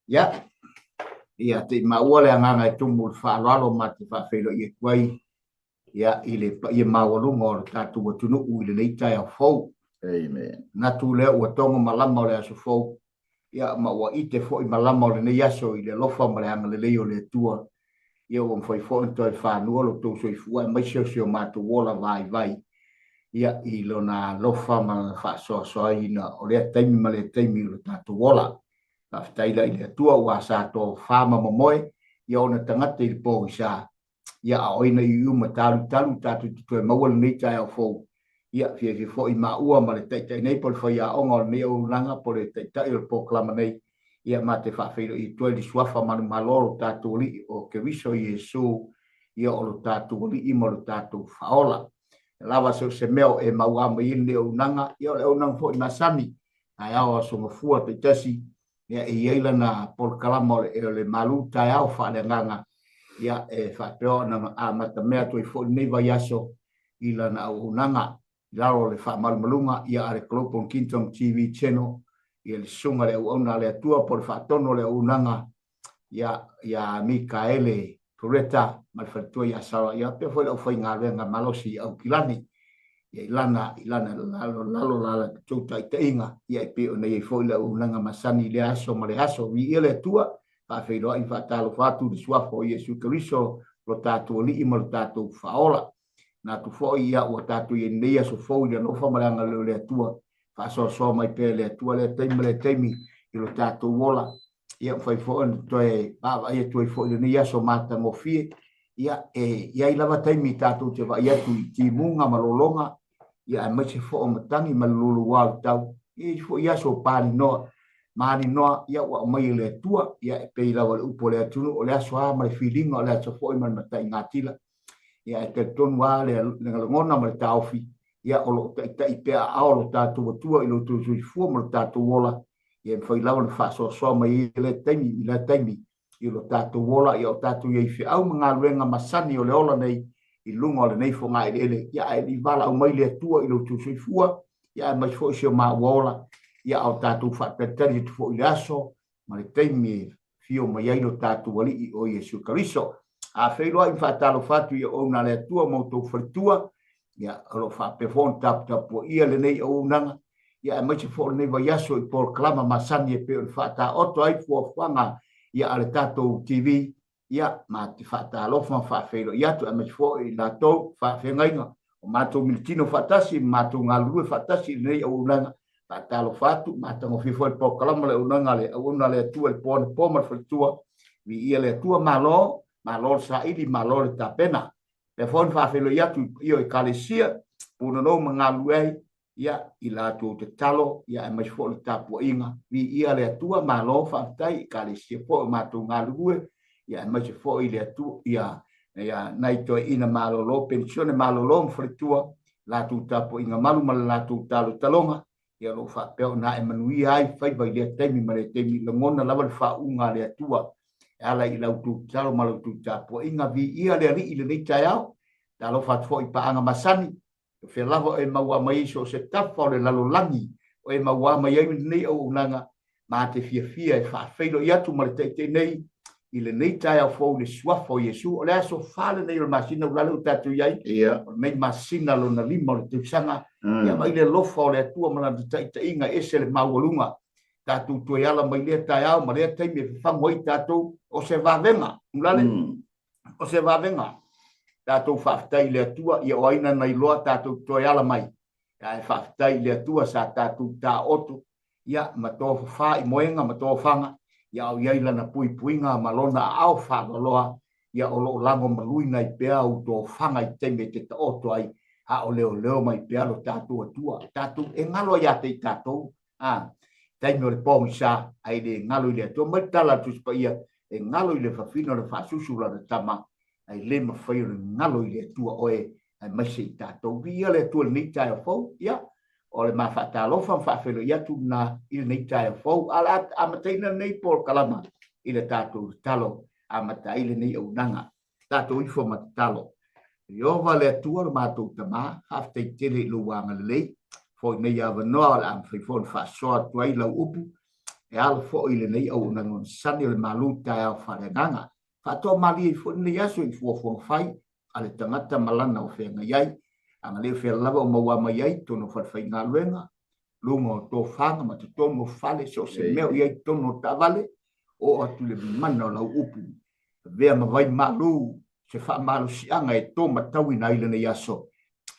Ia, ia te i maua le agaga e tumu i le faaaloalo ma te faafeiloai atu ai ia i le paia maualuga o le tatou atunuu i lenei taeao fou. Amen. Manatu lea ua togo malama o le aso fou, ia ma ua ite foi malama o lenei aso i le alofa ma le agalelei o le Atua. Ia ua mafai foi ona toe fanua lo outou soifua aemaise o si o matou ola vaivai ia i lona alofa ma lana faasoasoaina o lea taimi ma lea taimi o le tatou ola. Faafetai la i le Atua ua sa tofa ma momoe ia ona tagata i le pogisa ia a o ai na iuiu ma talutalu tatou te toe maua lenei taeao fou. Ia, fiafia foi maua ma le taitai nei po o le faiaoga o lenei auaunaga po o le taitai o le polokalama nei, ia ma te faafeiloai atu ai i le suafa manumalo o lo tatou Alii o Keriso Iesu, ia o lo tatou Alii ma lo tatou Faaola. E lava so o se mea o e mauā mai ai lenei auaunaga, ia o le auaunaga foi masani, taeao aso Gafua taitasi, ia e i ai lana polokalama o le, o le malu taeao faaleagaga, ia e faapea ona amatamea atu ai foi lenei vaiaso i lana auaunaga i lalo o le faamalumaluga ia a le Global Kingdom TV Channel, ia le susuga i le auauna a le Atua po o le faatonu o le auaunaga ia ia Mikaele Tureta ma le faletua ia Sara, ia faapea foi le aufaigaluega malosi i Aukilani, ia i lana, i lana lalo, lalo la latou taitaiga, ia e pei ona i ai foi le auaunaga masani i lea aso ma le aso. Viia le Atua, faafeiloai ma faatalofa atu i le suafa o Iesu Keriso, lo tatou Alii ma lo tatou Faaola. Manatu foi ia ua tatou i ai i lenei aso fou i le alofa ma le agalelei o le Atua, faasoasoa mai pea e le Atua lea taimi ma lea taimi i lo tatou ola. Ia mafai foi ona toe vaavaai atu ai foi i lenei aso matagofie. Ia, e i ai lava taimi tatou te vaai atu i timuga ma lologa, ia aemaise foi o matagi ma le luluā o le tau. E i ai foi aso paninoa, maninoa, ia ua aumai e le Atua. Ia e pei lava o le upu a le atunuu, o le aso lava ma le filiga, o le aso foi ma le mataigatila. Ia e talitonu lava le lagona ma le taofi, ia o lo o taitai pea aao lo tatou Atua i lo outou soifua ma lo tatou ola, ia e mafai lava ona faasoasoa mai ai i lea taimi i lea taimi i lo tatou ola, ia o tatou i ai i feau ma galuega masani o le ola nei i luga o lenei fogaeleele, ia ae le i valaau mai le Atua i lo outou soifua, ia aemaise foi si o maua ola, ia a o tatou faatalitali atu foi i le aso ma le taimi e afio mai ai lo tatou Alii o Iesu Keriso. A feiloai ma faatalofa atu i auauna a le Atua ma outou faletua, ia, o lo o faapea foi ona taputapuaia lenei auaunaga, ia aemaise foi o lenei vaiaso i polokalama masani e pei ona faataoto ai fuafuaga ia a le tatou TV, ia, ma te faatalofa ma faafeiloai atu, aemaise foi i latou faafeagaiga o matou militino faatasi ma matou galulue faatasi i lenei auaunaga. Faatalofa atu, matagofie foi le polokalama le auaunaga a le auauna a le Atua i le po anapo ma le faletua. Viia le Atua, malo, malo le saili, malo le tapena. Lea foi ona faafeiloai atu i paia o Ekalesia, punonou ma galulue ai, ia, i latou tatalo, ia, aemaise foi o le tapuaiga. Viia le Atua, malo faafetai i Ekalesia foi o matou galulue, ia, aemaise foi i le Atua, ia, ia, nai toeaiina malolo, penisione malolo ma faletua, latou tapuaiga malu ma le latou talotaloga, ia o lo o faapea ona ae manuia ai faiva i lea taimi ma lea taimi, lagona lava le faauuga a le Atua e ala i la outou tatalo ma la outou tapuaiga. Viia le Alii i lenei taeao. Talofa atu foi i paaga masani, o fea lava o e maua mai ai so o se tafa o le lalolagi o e maua mai ai lenei auaunaga, ma te fiafia e faafeiloai atu ma le taitai nei i lenei taeao fou i le suafa o Iesu. O le aso fa lenei o le masina ulale ua tatou i ai, o lenei masina lona lima o le tausaga, ia vaai le alofa o le Atua ma lana taitaiga e ese le maualuga. Tatou toe ala mai lea taeao ma lea taimi e fafagu ai tatou, o se vavega, ulale, o se vavega. Tatou faafetai i le Atua, ia o ai nana iloa tatou toe ala mai. Ae faafetai i le Atua sa tatou taoto, ia, ma tofafa i moega ma tofaga, ia o i ai lana puipuiga ma lona aao faaaloaloa, ia o lo o lagomaluina ai pea ou tofaga i taimi e te taoto ai, a o leoleo mai pea lo tatou Atua. Tatou e galo ia te i tatou, a, taimi o le pogisa, ae le galo i le Atua. Mai le tala a le Tusi Paia, e galo i le fafine o le faasusu lana tama, ae le mafai ona galo i le Atua oe, aemaise i tatou. Viia le Atua i lenei taeao fou. Ia, o le ma faatalofa ma faafeiloai atu lena i lenei taeao fou. A o le a amataina lenei polokalama i le tatou tatalo, amata ai lenei auaunaga. Tatou ifo ma tatalo. Ieova le Atua lo matou Tama, faafetai tele i lou agalelei, foi nei avanoa o le a mafai foi ona faasoa atu ai lau upu. e ala foi i lenei auaunaga masani o le malu taeao faaleagaga. Faatoamalie ai foi lenei aso i fuafuaga fai a le tagata ma lana o feagai ai, agalelei o fea lava o maua mai ai totonu o falefaigaluega, luga o tofaga ma totonu o fale, so o se mea o i ai totonu o taavale, oo atu i le mana o lau upu, avea ma vai malu se faamalosiaga e to matauina ai lenei aso,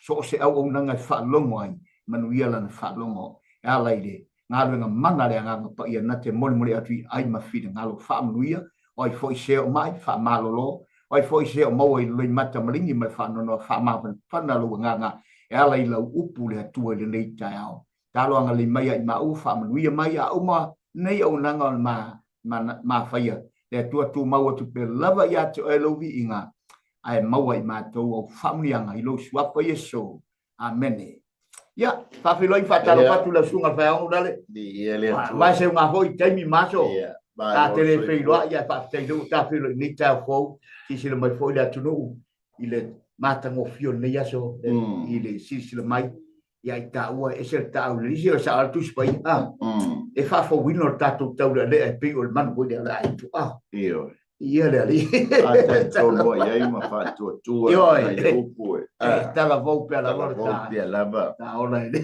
so o se auaunaga e faalogo ai, manuia lana faalogo e ala i le galuega mana a le Agaga Paia na te molemole atu i ai ma finagalo faamanuia, o ai foi se o mai, faamalolo, o ai foi se o maua i le loimata maligi ma le faanoanoa faamafanafana lou agaga e ala i lau upu le Atua i lenei taeao. Talo agalelei mai ia i maua, faamanuia mai a uma nei auaunaga o le ma, ma, mafaia. Le Atua tumau atu pea lava ia te oe lou viiga, ae maua i matou au faamanuiaga i lou Suafa Iesu. Amene. Ia, faafeiloai ma faatalofa atu lau susuga i le Faiaoga Ulale. Viia le Atua. Aua se uga foi i taimi ma aso. Ia, Ta te le feiloai, ae faafetai lea ua ta feiloai i lenei taeao fou. Silasila mai foi le atunuu i le matagofie o lenei aso i le silasila mai ia i taua e ese le taau le isi o sa le Tusi Paia a e faafouina o le tatou taulealea e pei o le manu foi lea o le aitu a. Ioe. Ia le alii. A talitonu ai ai ma faatuatua Ioe. nai le upu e. E talavou pea lava le Talavou ta. pea lava. Ta ola e le.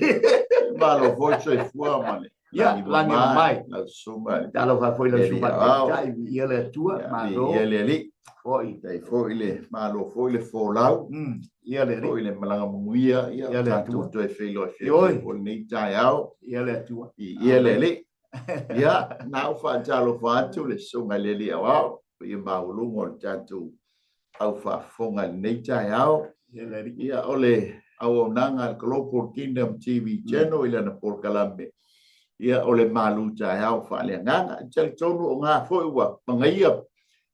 Malo foi le soifua ma le Ia, lagi lagi mama mamae. lau susuga i le Talofa foi lau Alii susuga i le Aoao. Taitai, viia le Atua, Ia, malo. viia le Alii. Foi. Tai foi le malo foi le folau. Ia le Alii. Foi le malaga manuia, ia, Ia le tatou Atua. toe feiloai Ioe. fiafia foi lenei taeao. Ia le Atua. Viia le Alii. Ia, na ou faatalofa atu le susuga i le Alii Aoao, paia maualuga o le tatou au faafofoga i lenei taeao. Ia, o le auaunaga a le Global Kingdom TV Channel i lana polokalame, ia, o le malu taeao faaleagaga. E talitonu o ga foi ua pagaia,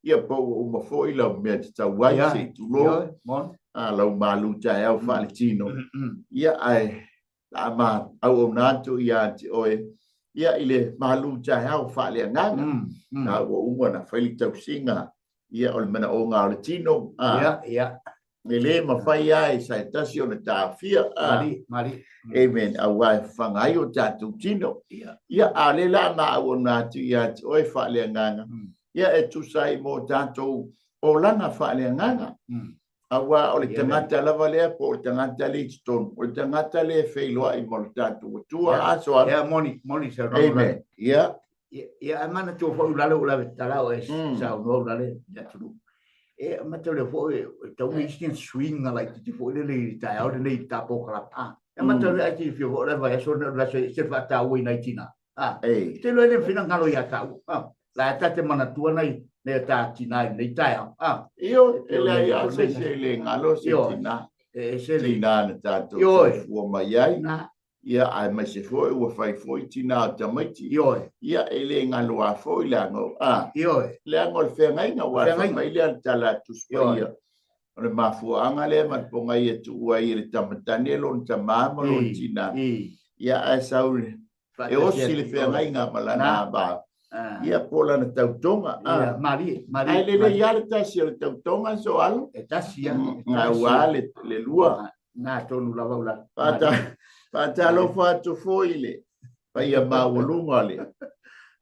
ia, po ua uma foi lau mea tatau ai, se i tulou, a lau malu taeao faaletino. Ia, ae la ma auauna atu ia te oe ia i le malu taeao faaleagaga. A ua uma ona fai le tausiga, ia o le manaoga o le tino, a Ia, ia. e le mafai lava e se tasi ona taofia. A, Mali, mali. Amen. Aua e fafaga ai o tatou tino. Ia. Ia, a o lea la ma auauna atu ia te oe faaleagaga, ia e tusa ai mo tatou olaga faaleagaga. Aua o le tagata lava lea po o le tagata lea i totonu, o le tagata lea e feiloai ma lo tatou Atua. Yeah. Aso ala. Yeah, moni, moni saunoaga. Amen. Yeah. Ia, ae manatua foi ulale o lave tatala o e saunoa ulale i le atunuu. E matau lea foi, e tau nei isi suiga laitiiti foi lele i le taeao lenei i le ta polokalame. E matau lea ai te fia foi o le vaiaso lenei o le vaiaso e se faataua i nai tina. Ah, Ei. te iloa e le mafai ona galo ia taua. Ah, la e ta te manatua nai nai o ta tina i lenei taeao. Ah, Ioe, e leai lava se isi e le galo se Ioe. tina. E ese le Tina na tatou Ioe. soifua mai ai. Na. Ia, aemaise foi ua fai foi tina o tamaiti. Ioe. Ia, e le galo lava foi leaga o, ah, Ioe. leaga o le feagaiga, aua Feagaiga. fai mai lea le tala a Tusi Ioe. Paia. O le mafuaaga lea ma le pogai e tuu ai e le tamatane lona tamā ma lona tina. Ia, ae sau le e osi le feagaiga ma lana va, ia po o lana tautoga. Ia, malie, malie. Ae lelei lava le tasi o le tautoga, Soalo. E tasi lava. Aua le le lua. Na tonu lava ula. Faatalofa atu foi i le paia maualuga o le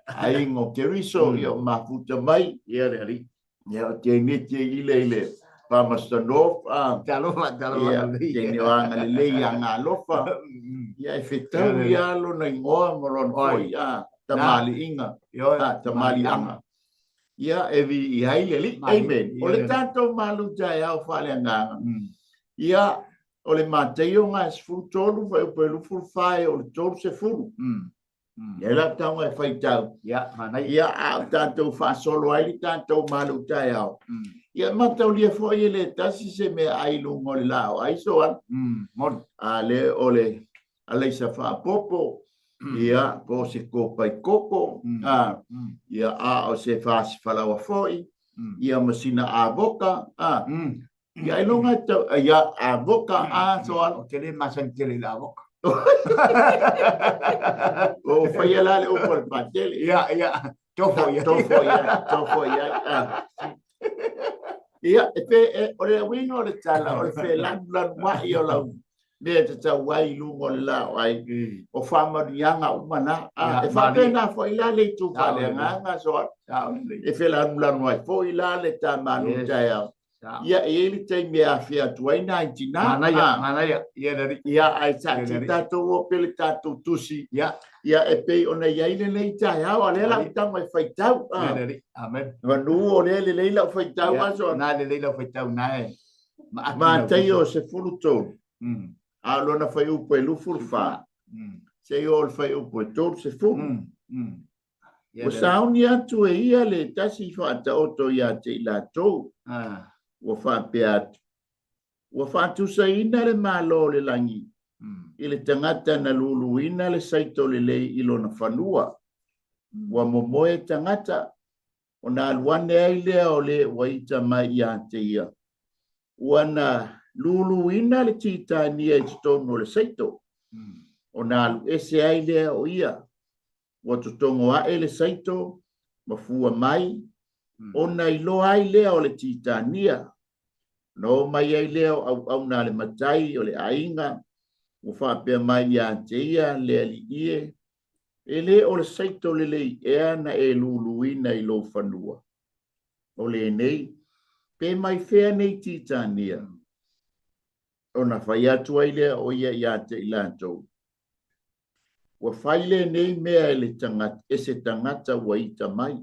aiga o Keriso, ia o mafuta mai. Ia le alii. Ia o Teneti e ile i le Palmerston North, a. Talofa, talofa. Ia, teine o agalelei ia Galofa. Ia e fetau ia lona igoa ma lona foi, a, tamaliiga, a, tamaliaga. Ia e viia ai le Alii. Amen. O le tatou malu taeao faaleagaga, ia, o le Mataio 13, fuaiupu e 24 e oo i le 30. Ia la tauga e faitau. Ia, manaia. Ia, a o tatou faasolo ai le tatou malu taeao. Ia, mataulia foi e le tasi se mea ai i luga o le laau ai so ala. Moni. A le o le alaisa faapopo, ia, po o se kopai koko, a, ia, a o se fasi falaoa foi, ia, ma sina avoka, a. Ia, ailoga e tau, ia, avoka, a, so ala. Ou te le masani tele i le avoka. O faia la le upu a le Patele. Ia, ia, tofo i ai. Tofo i ai, tofo i ai. Ia, e pe, e, o le uiga o le tala, o le felanulanuai o lau mea e tatau ai i luga o le laoai, o faamanuiaga uma na. E faapena foi la le itu faaleagaga, so e felanulanu ai foi la le ta malu taeao. Ia, e i ai le taimi e afea atu ai nai tina. Manaia, manaia. Ia le alii. Ia, ae saati tatou o pe le tatou tusi. Ia, e pei ona i ai lenei taeao, a lea lau tago e faitau. Ia le alii. Amen. Manu o lea lelei lau faitau aso. Na lelei lau faitau na e. Mataio 13. A o lona fuaiupu e 24. Seia oo i le fuaiupu e 30. Ua sauni atu e ia le tasi faataoto ia te i latou, ua faapea atu, Ua faatusaina le Malo o le lagi i le tagata na luluina le saito lelei i lona fanua. Ua momoe tagata, ona alu ane ai lea o le ua ita mai ia te ia. Ua na luluina le titania i totonu o le saito, ona alu ese ai lea o ia. Ua totogo ae le saito ma fua mai, ona iloa ai lea o le titania. Ona o mai ai lea o auauna a le matai o le aiga, ua faapea mai ia te ia, Le alii e, e le o le saito lelei ea na e luluina i lou fanua? O lenei, pe mai fea nei titania? Ona fai atu ai lea o ia ia te i latou, Ua fai lenei mea e le tagata, e se tagata ua ita mai.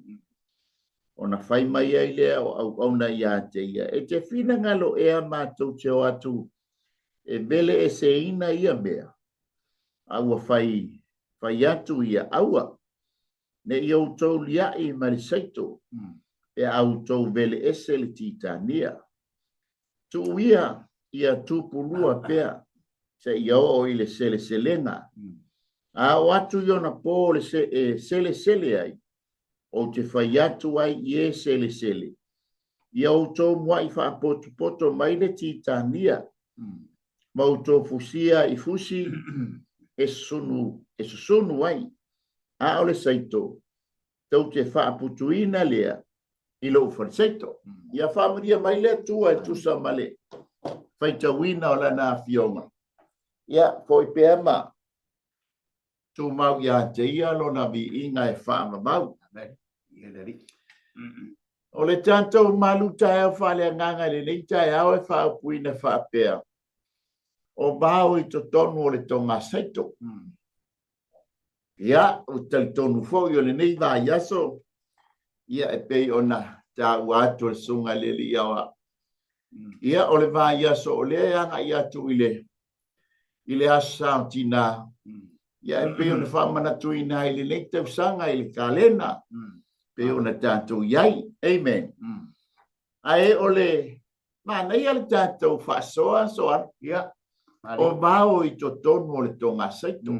Ona fai mai ai lea o auauna ia te ia, E te finagalo ea matou te o atu e veleeseina ia mea? A ua fai, fai atu ia, Aua, ne i outou liaʻi ma le saito, pe a outou veleese le titania. Tuu ia ia tupulua pea seia oo i le seleselega. A oo atu i ona po le se, e selesele ai, ou te fai atu ai i e selesele, ia outou muaʻi faapotopoto mai le titania, ma outou fusia i fusi e susunu, e susunu ai, a o le saito, tou te faaputuina lea i lou faleseito. Ia faamanuia mai le Atua e tusa ma le faitauina o Lana Afioga. Ia, foi pea ma tumau ia te Ia Lona viiga e faavavau. O le tatou malu taeao faaleagaga i lenei taeao e faaupuina faapea, O vao i totonu o le togaseito. Ia, ou te talitonu foi o lenei vaiaso, ia e pei ona taua atu e le Susuga i le Alii Aoao. Ia, o le vaiaso o lea e agai atu i le i le Aso Sa o Tina, ia e pei ona faamanatuina ai lenei tausaga i le kalena, pei ona tatou i ai. Amen. Ae o le manaia le tatou faasoa soa, Ia, o vao i totonu o le togaseito.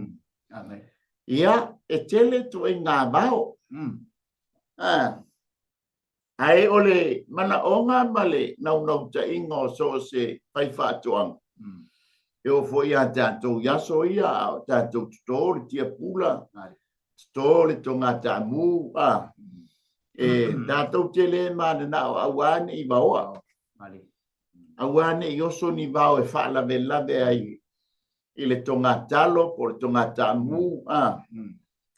Amen. Ia, e tele ituaiga vao. Ah, ae o le manaoga ma le naunautaiga o so o se faifaatoaga, e oo foi ia tatou i aso ia, a o tatou toto le tiapula, toto le togataamu, a, e tatou te le mananao aua ne i vaoa, aua ne i oso ni vao e faalavelave ai i le togatalo po o le togataamu, a,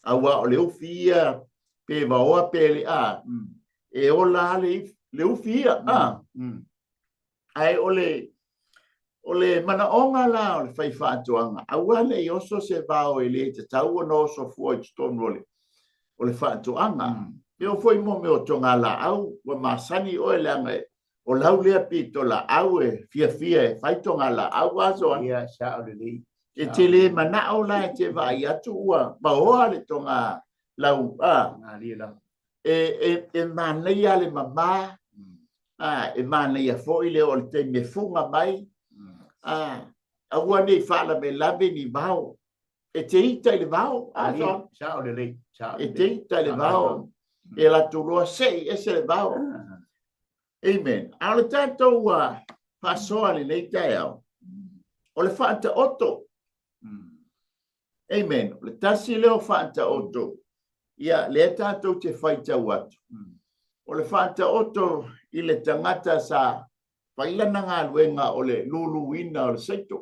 aua o le ufi ia pe vaoa pe le a, e ola lava le ufi ia, a. Ae o le, o le manaoga la o le faifaatoaga, aua ne i oso se vao e le tatau ona oso fua i totonu o le, o le faatoaga. E oo foi mo mea o togalaau, ua masani oe leaga e, o lau lea pitolaau e fiafia e fai togalaau a so Ia, sao lelei. E te le manao la e te vaai atu ua vaoa le toga lau a. Malie lava. E, e, e manaia le mama, a, e manaia foi le oo i le taimi e fuga mai, a, aua ne i faalavelave ni vao. E te ita i le vao, a, Malie, sao lelei, sao e te lelei. ita i le vao, e latou loa sei ese le vao. Amen. A o le tatou faasoa i lenei taeao, o le faataoto. Amen. O le tasi lea o faataoto, ia, lea tatou te faitau atu. O le faataoto i le tagata sa fai lana galuega o le luluina o le saito.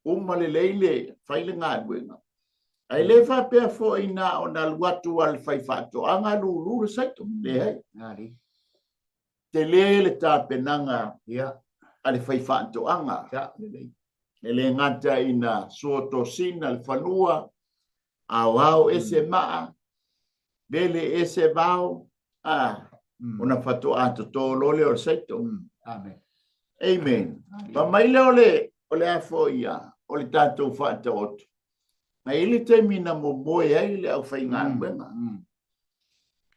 Uma lelei le fai le galuega. Ae le faapea foi na ona alu atu a le faifaatoaga lulu le saito. Leai. Tele le tapenaga a le faifaatoaga. E le gata ina suotosina le fanua, aoao ese maa, vele ese vao, a, ona faatoa toto loa lea o le saito. Amen. Amen. Fai mai lea o le, o le a foi ia, o le tatou faataoto. Na i ai le taimi na momoe ai le aufaigaluega.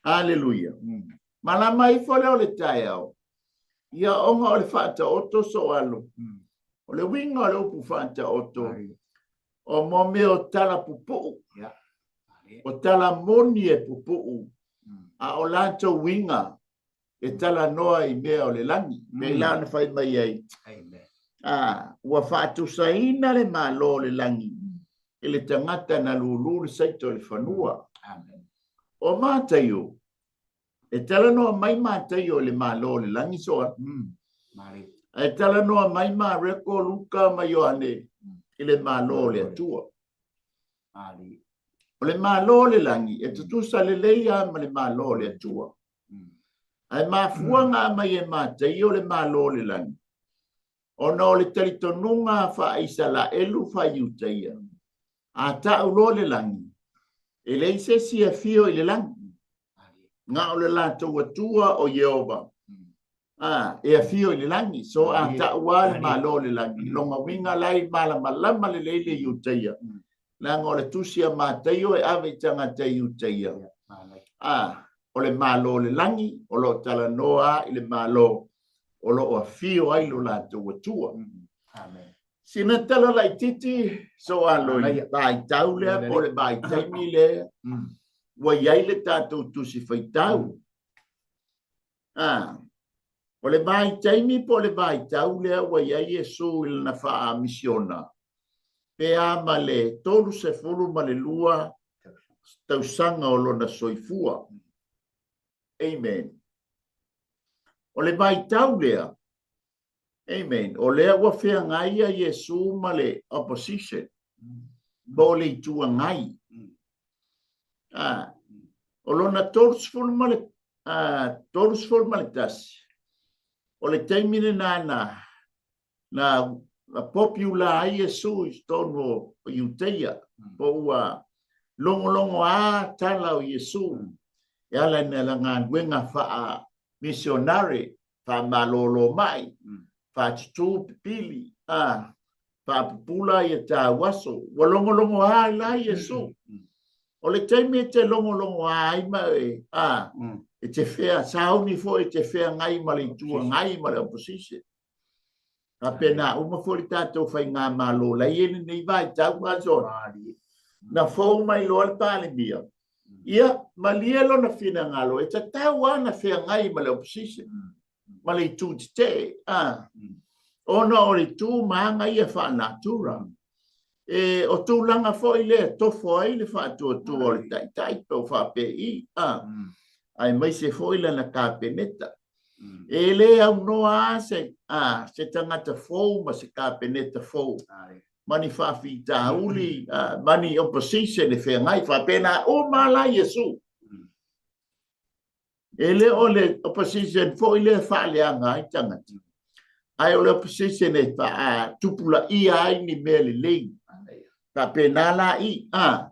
Aleluia. Malama ifo lea o le taeao, ia ona o le faataoto soalo. O le uiga o le upu faataoto, o mo mea o tala pupuu. O tala moni e pupuu, a o latou uiga e talanoa i mea o le lagi. Pei la ona fai mai ai, a, ua faatusaina le Malo o le lagi i le tagata na lulu le saito i le fanua. O Mataio, e talanoa mai Mataio i le Malo o le lagi soa. Ae talanoa mai Mareko, Luka ma Ioane i le Malo o le Atua. O le Malo o le lagi e tutusa lelei lava ma le Malo o le Atua. Ae mafua ona aumai e Mataio le Malo o le lagi, ona o le talitonuga faa-Isalaelu faa-Iutaia, a tau loa le lagi, e leai se isi e afio i le lagi, na o le latou Atua o Ieova, a, e afio i le lagi. So a tau lava le Malo o le lagi, lona uiga la e malamalama lelei le Iutaia, leaga o le tusi a Mataio e ave i tagata Iutaia, a, o le Malo o le lagi o lo o talanoa i le Malo o lo o afio ai lo latou Atua. Amen. Sina tala laititi so alo i vaitau lea po o le vaitaimi lea ua i ai le tatou tusi faitau. A, o le vaitaimi po o le vaitau lea ua i ai Iesu i lana faamisiona, pe a ma le 32 tausaga o lona soifua. Amen. O le vaitau lea, amen, o lea ua feagai ia Iesu ma le opposition, po o le Itu Agai. A, o lona 31, o le taimi lena na, na, na popular ai Iesu i totonu o Iuteia, po ua logologo a tala o Iesu e ala i lana galuega faa-missionary, faamalolo mai, faatutū pipili, a, faapupula ia tauaso. Ua logologo ai la Iesu. O le taimi e te logologo ai ma e, a, e te fea, sauni foi e te feagai ma le Itu Agai ma le opposition. Faapena uma foi le tatou faigamalo la e i ai lenei vaitau a John. Na fou mai loa le Palemia, ia malie lona finagalo e tatau lava ona feagai ma le opposition, ma le itu tetee, a, ona o le itu ma aga ia faa-natura. E, o tulaga foi lea e tofo ai le faatuatua o le taitai pe o faapei, a, aemaise foi lana Kapeneta. E le aunoa lava se, a, se tagata fou ma se Kapeneta fou ma ni faafitauli, a, ma ni opposition e feagai. Faapena uma la Iesu. E le o le opposition foi lea e faaleaga ai tagata, ae o le opposition e faatupulaia ai ni mea lelei. Faapena la i, a.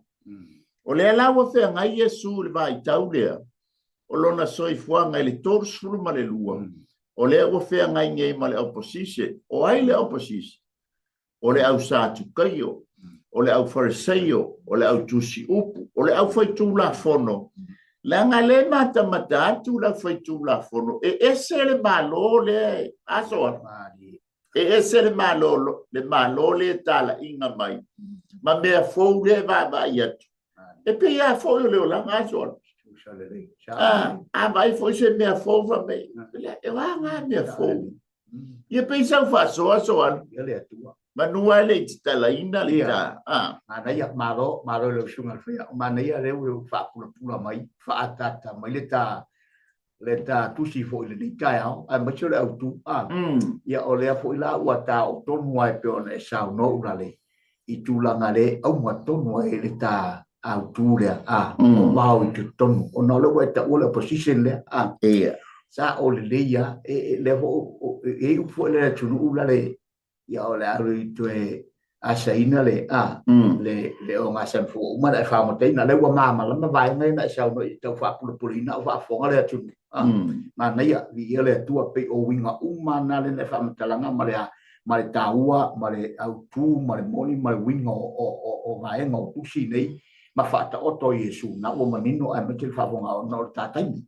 O lea la ua feagai Iesu i le vaitau lea o lona soifuaga i le 32, o lea ua feagai nei ma le opposition. O ai le opposition? O le au Satukaio, o le au Fariseio, o le au tusi upu, o le au faitulafono. Leaga e le matamata atu le au faitulafono, e ese le Malo lea e aso atu. E ese le Malo, le Malo lea e talaiga mai, ma mea fou lea e vaavaai atu. E pei lava foi o le olaga aso atu. A vaai foi se mea fou, fai mai, e a ngā mea fou. Ia pei sau faasoa soa. Ia le Atua. Manu ai le tatalaina le ta. Ah. Manaia, malo, malo i lau susuga i le faia. Manaia lea ua faapulapula mai, faaataata mai le ta le ta tusi foi i lenei taeao, aemaise o le autu. Ah. Ia o lea foi la ua ta oo tonu lava e pei ona e saunoa Ulalei. i tulaga le auga tonu ai le ta autu lea, a, o vao i totonu, ona o lea ua e taua le opposition lea, a, sa o lelei lava, e, lea foi, e i ai upu foi lea i le atunuu la le, ia o le a toe asaina le, a, le, le ogasami uma na e faagotaina, lea ua malamalama vaega ia na e saunoa i tau faapulapuleina o faafofoga le atunuu. A, manaia, viia le Atua, pei o uiga uma na lea na e faamatalaga ma le, ma le taua ma le autu ma le moni ma le uiga o vaega o tusi nei ma faataoto o Iesu, na ua manino aemaise le faafofoga ona o le ta taimi.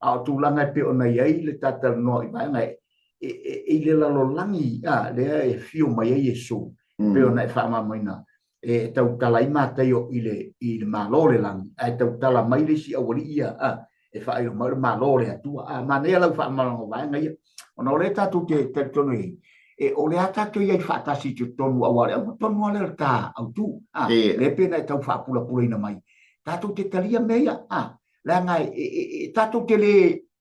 A o tulaga e pei ona i ai le ta talanoa i vaega e, e, e i le lalolagi a, lea e afio mai ai Iesu, pei ona e faamalamalamaina, e tautala ai Mataio i le, i le Malo o le lagi, ae tautala mai le isi aualii ia, a, e faailoa mai o le Malo o le Atua. A, manaia lau faamalamalamaga o vaega ia, ona o lea tatou te talitonu i ai, e, o lea tatou i ai faatasi i totonu, aua o le auga tonu lava lea o le ta autu, a, lea pei ona e tau faapulapulaina mai, tatou te talia mea ia, a, leaga e, e, e, tatou te le,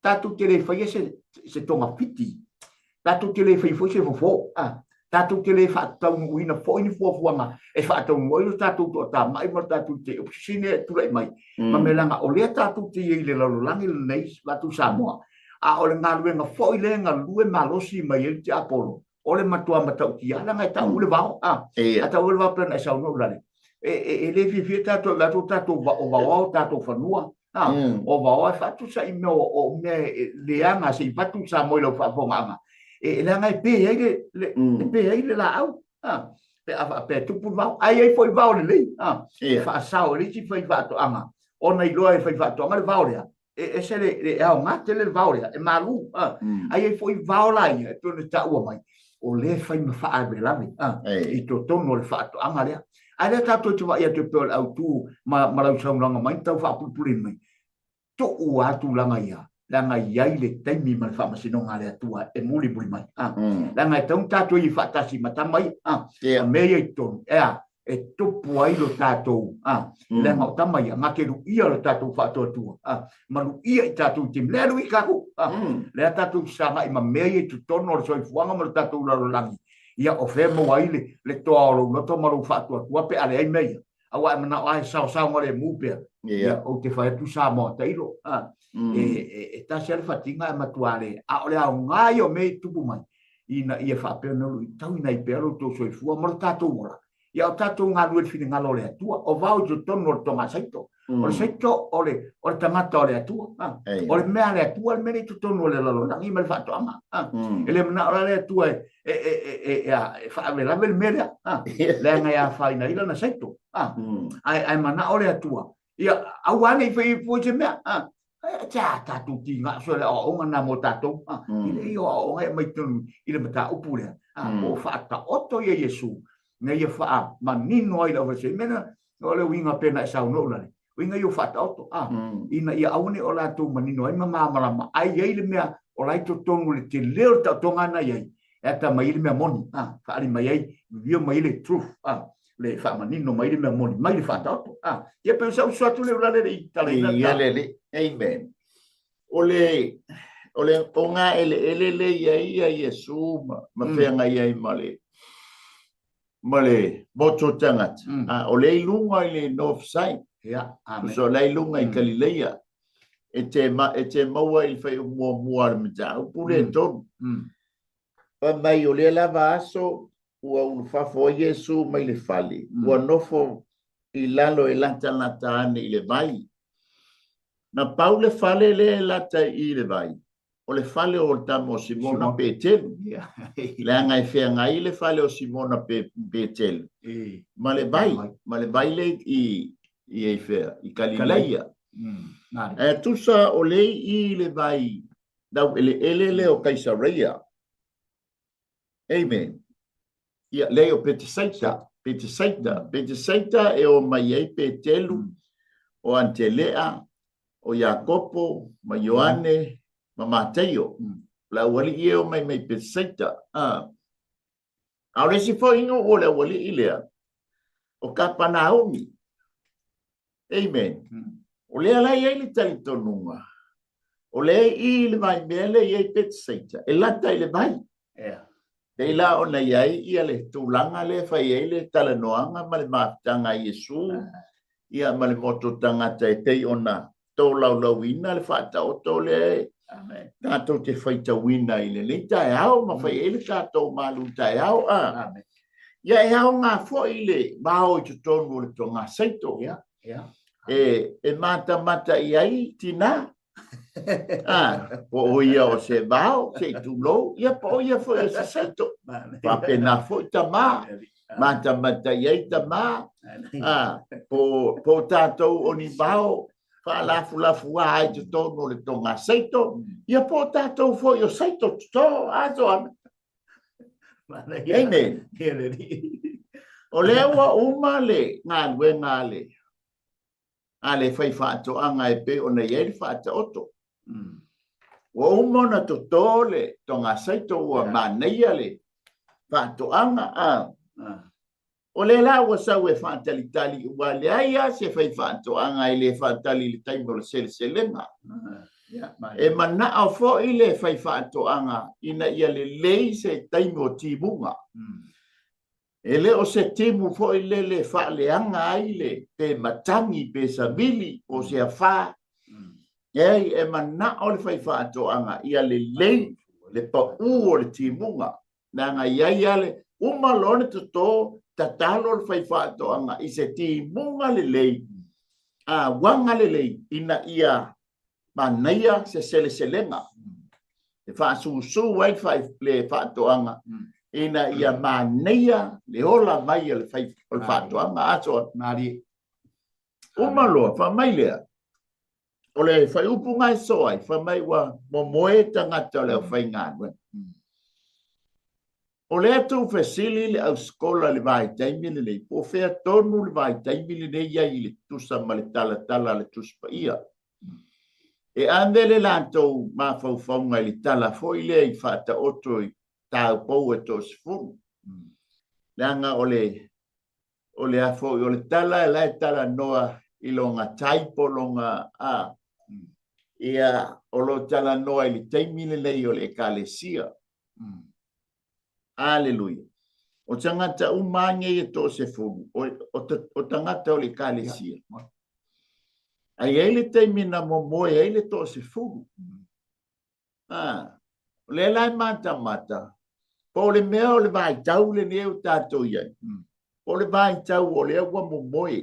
tatou te le faia se, se togafiti, tatou te le faia foi se fofo, a, tatou te le faataunuuina foi ni fuafuaga e faataunuu ai lo tatou toatamai ma lo tatou te opposition e tulai mai, ma mea leaga o lea tatou te i ai i le lalolagi lenei tatou Samoa, a o le galuega foi lea e galue malosi mai ai le tiapolo, o le matua matautia leaga e tau le vao, a, a tau le vao pei ona e saunoa Ulale, e, e, e le fiafia tatou e vaai atu tatou o vaoa o tatou fanua, a, o vaoa e faatusa i mea o mea e leaga se i avatu Samoa i lau faafofogaaga, e, leaga e pe ai le, le, e pe ai le laau, a, pe a faapea e tupu le vao, ae i ai foi vao lelei, a, e faasao e le isi faifaatoaga, ona iloa e faifaatoaga le vao lea, e ese le, le aoga tele le vao lea, e malu, a, ae i ai foi vao la ia, e pei ona taua mai, o lea e fai ma faalavelave, a, i totonu o le faatoaga lea. Ae lea tatou te vaai atu e pei o le autu ma, ma lau saunoaga mai, tau faapulapulaina mai, tuu lava tulaga ia, leaga e i ai le taimi ma le faamasinoga a le Atua e mulimuli mai. A, leaga e tatau ona tatou i ai faatasi ma tama ia, a, ma mea ia i totonu, e a, e tupu ai lo tatou, a, leaga o tama ia, na te luia lo tatou faatuatua, a, ma luia i tatou i taimi, lea lui tatou, a, lea tatou te sagai ma mea ia i totonu o le soifuaga ma lo tatou lalolagi, ia o fea e maua ai le, le toa o lou loto ma lou faatuatua pe a leai mea ia. Aua e manao lava e saosaogalemu pea. Ia, ou te fai atu Samoa, tailo, a, e, e, e tasi lava le fatiga ae matua le, a o le aoga ia o mea i tupu mai, ina ia faapea ona luitauina ai pea lo outou soifua ma lo tatou ola. Ia o tatou galue i le finagalo o le Atua, o vao i totonu o le toga saito. O le saito o le, o le tagata o le Atua. A, o le mea a le Atua le mea lea i totonu o le lalolagi ma le faatoaga. A, e le manao la le Atua e, e, e, e, e, e faalavelave le mea lea. A, leaga e afaina ai lana saito. A, ae, ae manao le Atua, ia aua ne i fai foi se mea. A, e a tatou tiga so le aoaoga na mo tatou. A, i le ia o aoaoga e aumai totonu i le mataupu lea. A, po o faataoto ia Iesu, ina ia faamanino ai le aufaisoa. Mea na, o le uiga pei ona e saunoa Ulale, uiga ia o faataoto, a, ina ia aua ne i o latou manino ai ma malamalama, ae i ai le mea o la e i totonu o le tele o le taotoga na i ai, e atamai ai le mea moni, a, faaali mai ai, vivio mai ai le truth, a, le faamanino mai le mea moni, mai le faataoto, a. Ia pei o sau uso atu lea Ulale le i talaina le ta. Ia le, amen. O le, o le ogaeleele lea i ai ia Iesu ma, ma feagai ai ma le, ma le motu o tagata, a o lea i luga i le north side. Ia, amen. So la i luga i Kalileia, e te, ma, e te maua i le faaiuga muamua o le mataupu lea e tolu. Fai mai o lea lava aso ua ulufafo ai Iesu mai le fale, ua nofo i lalo e latalata ane i le vai. Na pau le fale lea e lata i le vai, o le fale o le tama o Simona Petelu. Leaga e feagai le fale o Simona Petelu ma le vai, ma le vai lea i, i i fea, i Kalileia. Ae tusa o lea i le vai laueleele lea o Kaisareia. Amen. Ia, leai o Petesaita, Petesaita, Petesaita e o mai ai Petelu, o Antelea, o Iakopo, ma Ioane, ma Mateio. O le aualii e o mai mai Petesaita. A, a o le isi foi nuu o le aualii lea, o Kapanaumi. Amen. O lea la e i ai le talitonuga, o lea e i i le vaimea lea e i ai Petesaita, e lata i le vai. Yeah. Pei la ona i ai ia le tulaga lea e fai ai le talanoaga ma le mafutaga a Iesu ia ma le motu tagata e pei ona tolaulauina le faataoto lea e tatou te faitauina i lenei taeao ma fai ai le tatou malu taeao. A ia e aoga foi le vao i totonu o le togaseito e matamata i ai tinā. Ah, po o ia o se vao, se i tulou, ia po o ia foi o se saito. Faapena foi tamā, matamata i ai tamā, ah, po, po tatou o ni vao faalafulafuā ai totonu o le toga saito, ia po o tatou foi o saito toto, a Joana? Amen. O lea ua uma le galuega a le a le faifaatoaga e pei ona i ai le faataoto. Ua uma ona toto le togasaito ua manaia le faatoaga. A. O lea la ua sau e faatalitali ua leai lava se faifaatoaga e le faatali i le taimi o le seleselega. E manao foi le faifaatoaga ina ia lelei se taimi o timuga. E le o se timu foi lele e faaleaga ai le pe matagi pe savili po o se afā. Leai, e manao le faifaatoaga ia lelei le paū o le timuga, leaga e i ai lava le uma loa le toto, tatalo le faifaatoaga i se timuga lelei, a uaga lelei ina ia manaia se seleselega e faasusu ai le faatoaga ina ia manaia le ola mai o le faatoaga. Aso malie. Uma loa, fai mai lea, o le fuaiupu na e sosoo ai, fai mai ua momoe tagata o le aufaigaluega. O lea tuufesili le ausikola i le vaitaimi lenei, po o fea tonu le vaitaimi lenei i ai i le tusa ma le talatala a le Tusi Paia. E ave le latou mafaufauga i le tala foi lea i faataoto i taupou e toasefulu. Leaga o le, o le a foi, o le tala la e talanoa i lona type o lona, a, ia, o lo o talanoa i le taimi lenei o le Ekalesia. Aleluia. O tagata uma lava nei e toasefulu, o, o, o tagata o le Ekalesia. Ae i ai le taimi na momoe ai le toasefulu. Ah, o lea la e matamata, po o le mea o le vaitau lenei o tatou i ai, po o le vaitau o lea ua momoe,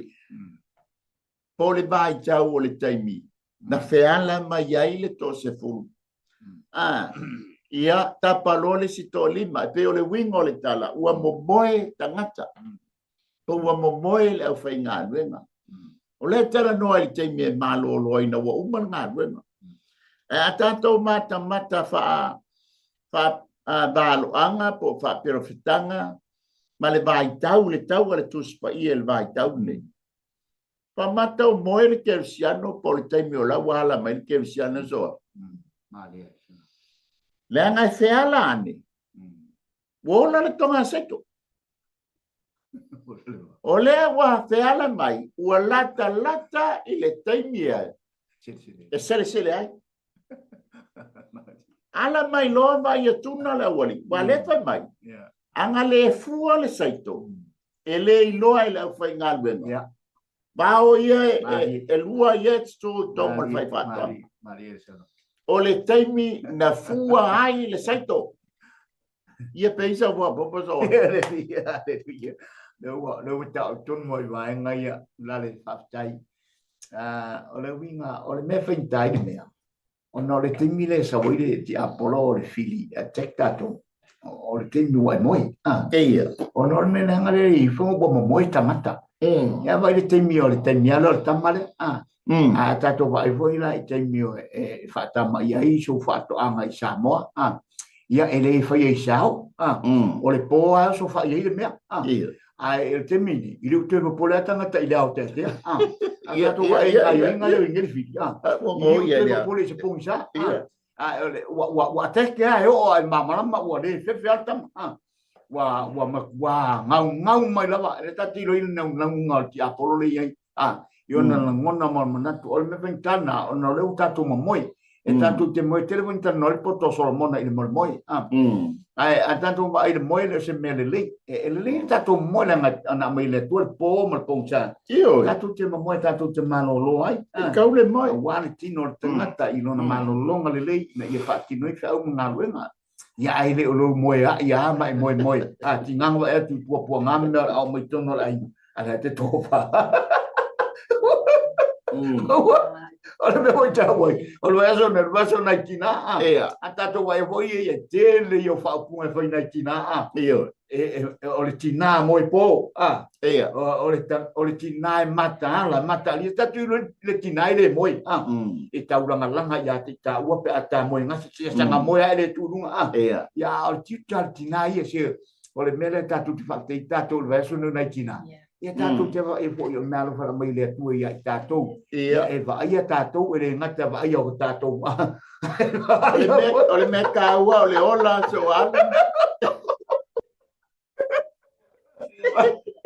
po o le vaitau o le taimi na feala mai ai le toasefulu. Ah, ia tapa loa le isi toalima, e pei o le uiga o le tala, ua momoe tagata, po ua momoe le aufaigaluega. O lea e talanoa i le taimi e malolo ai ina ua uma le galuega. Ae a tatou matamata faa, faa valoaga po o faaperofetaga ma le vaitau, le tau a le Tusi Paia i le vaitau lenei, Pamata o moe le kerisiano po o le taimi o la ua ala mai le kerisiano soa. Leaga e feala ane, ua ola le togaseto. O lea ua feala mai, ua latalata i le taimi e e selesele ai. Ala mai loa vaai atuna le aualii, ua le fai mai, a na le fua le saito, e le iloa e le aufaigaluega. Vao ia e lua ia e toto i totonu o le faifaatoaga. O le taimi na fua ai le saito. Ia pei sa ua popo sa ola. Aleluia, aleluia. Lea ua, lea ua tau tonu mai vaega ia, la le faafetai. O le uiga, o le mea faigata ai le mea, Ona o le taimi lea e sau ai le tiapolo o le fili e attack tatou, o le taimi ua e moe. Eia. Ona o le mea leaga lea i fono ua momoe tagata. Ia vaai le taimi o le taimi lava lea o le tama lea. A tatou vaai foi la i taimi o e faatamaia ai sou faatoaga i Samoa. Ia e le faia i se ao. O le po lava e oso fai ai le mea. Ae o le taimi lenei, e le o toe popole lava tagata i le aoteatea. A tatou vaai i gaoioiga lea o i nei le fili, e le o toe popole i se pogisa. Ae o le, ua, ua, ua attack lava e oo lava i le malamalama ua le fefe lava le tama. Ua, ua matua gaugau mai lava. E le tatou te iloaina le naunauga o le tiapolo lea e i ai, i ona lagona ma ona manatu. O le mea faigata lena, ona o lea ua tatou mamoe. E tatou te moe tele foi na talanoa ai le poto o Solomona i le moemoe. A. Ae a tatou vaai i le moe, e le o se mea lelei. E lelei le tatou moe leaga na aumai e le Atua le po ma le pogisa. Ioe. Tatou te momoe tatou te malolo ai. E tau le moe. Aua le tino o le tagata i lona malologa lelei ina ia faatino ai feau ma galuega. Ia ae le o lou moe ai lava ma e moemoe. A tigaga vaai atu i puapuaga ma mea o le a oo mai totonu o le aiga, a lea te tofa. O le mea foi taua ai, o le vaiaso nei, o le vaiaso nai tina, a. Ia. A tatou vaai foi ia, e tele ia o faaupuga e fai nai tina, a. Ioe. O le tina moepo, a. Ia. O le tina e mataala, mataalia. Tatou iloa le tina e le moe, a. E taulagalaga ia te i taua pe a ta moe gase, se saga moe lava e le tu i luga, a. Ia. Ia, a o le tiute lava o le tina ia, se o le mea lea tatou te faafetai tatou i le vaiaso lenei o nai tina. Ia tatou te vaai foi o le meaalofa na aumai e le Atua ia i tatou. Ia. E vaaia tatou, e le gata e vaaia o tatou. O le mea taua o le ola aso alu.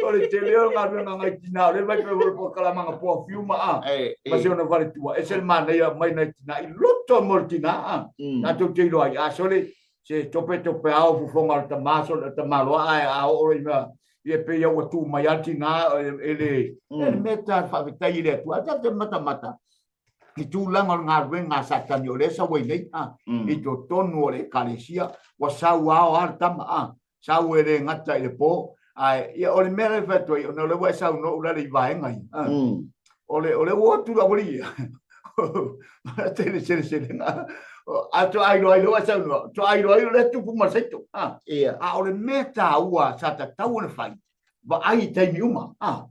O le tele o le galuega a nai tina, o lea vai pe o le polokalame poa fiu ma a. Ma si ona faletua, ese le manaia mai nai tina i loto mo le tina a. Tatou te iloa ai, a sole, se tope tope ao fofoga o le tama, sole o le tamaloa, ae a oo i mea, ia pei ia ua tu mai lava le tina e le, e le mea ta faafetai i le Atua. Ae tatou te matamata i tulaga o le galuega a Satani o lea e sau ai nei, a, i totonu o le Ekalesia, ua sau ao lava le tama, a, sau e le gata i le po, ae, ia, o le mea lea e fai atu ai, ona o lea ua e saunoa Ulalei i vaega ia, a, o le, o lea ua o atu le aualii ia, tele seleselega, a toa iloa ai lea ua e saunoa, toa iloa ai o lea e tupu ma le saito, a, a o le mea taua sa tatau ona fai, vaai i taimi uma, a,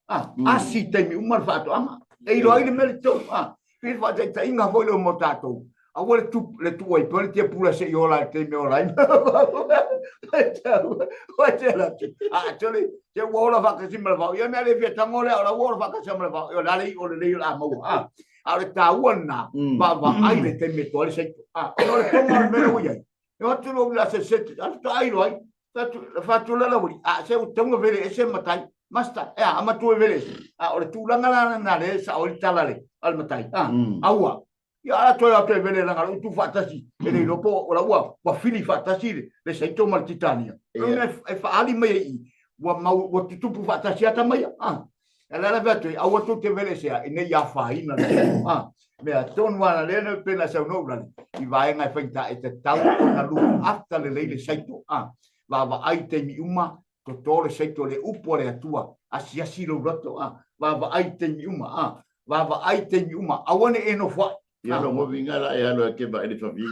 a, asi i taimi uma le faatoaga, e iloa ai le mea le tonu, a, pei le faataitaiga foi lea mo tatou, aua le tu, le tuu ai pea le tiapula se i ola i le taimi e ola ai. A, tole, se ua ola faatasi ma le vao, ia mea le fia tago lea, o la ua ola faatasi ma le vao, o le a le iʻo lelei o le a maua, a. A o le taua lena, vaavaai le taimi e toa ai le saito. A, ona o le toga o le mea lea ua i ai, e o atu loa ula se sete, a toa iloa ai, fatu la lau a se ua taunga vele ese matai, master, e a, a matua vele ese. A o le tulaga la lena lea e sao ai le tala a le matai, a, aua, Ia a toe atu e vele leaga o tu faatasi e le iloa po o la ua ua fili faatasi le, le saito ma le titania. Yeah. E faaali mai ai i ua mau ua tutupu faatasi ata mai. Ah. E la la atu aua tou te vele sea ina ia afaina le ah. Mea tonu ana lea na pena saunoa ulale i vaega e faigata e tatau ona look after lelei le saito. Ah. Vaavaai taimi uma toto le saito le upu a le Atua asiasi lou loto. Ah. Vaavaai taimi uma. Ah. Vaavaai taimi uma, aua ne i e nofo ai. Ia lo ngovinga la e alo e ke vaai le fafine.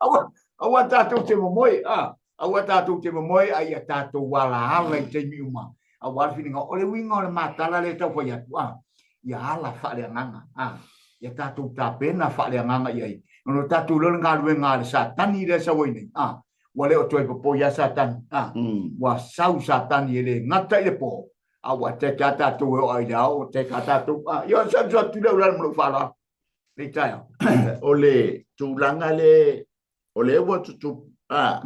Aua, aua tatou te momoe, a, aua tatou te momoe, a ia tatou alaala i taimi uma. Aua le filiga, o le uiga o le matala lea e tau fai atu, a, ia ala faaleagaga, a, ia tatou tapena faaleagaga i ai. Ona o tatou iloa le galuega a le Satani lea e sau ai nei, a, ua le o toe popoi lava Satani, a, ua sau Satani e le gata i le po, a ua attack lava tatou e oo i le ao, attack lava tatou. A, ia, o se atu lea o lalo ma lou faaaloalo. Nei taeao. O le tulaga le, o lea ua tutupu, a,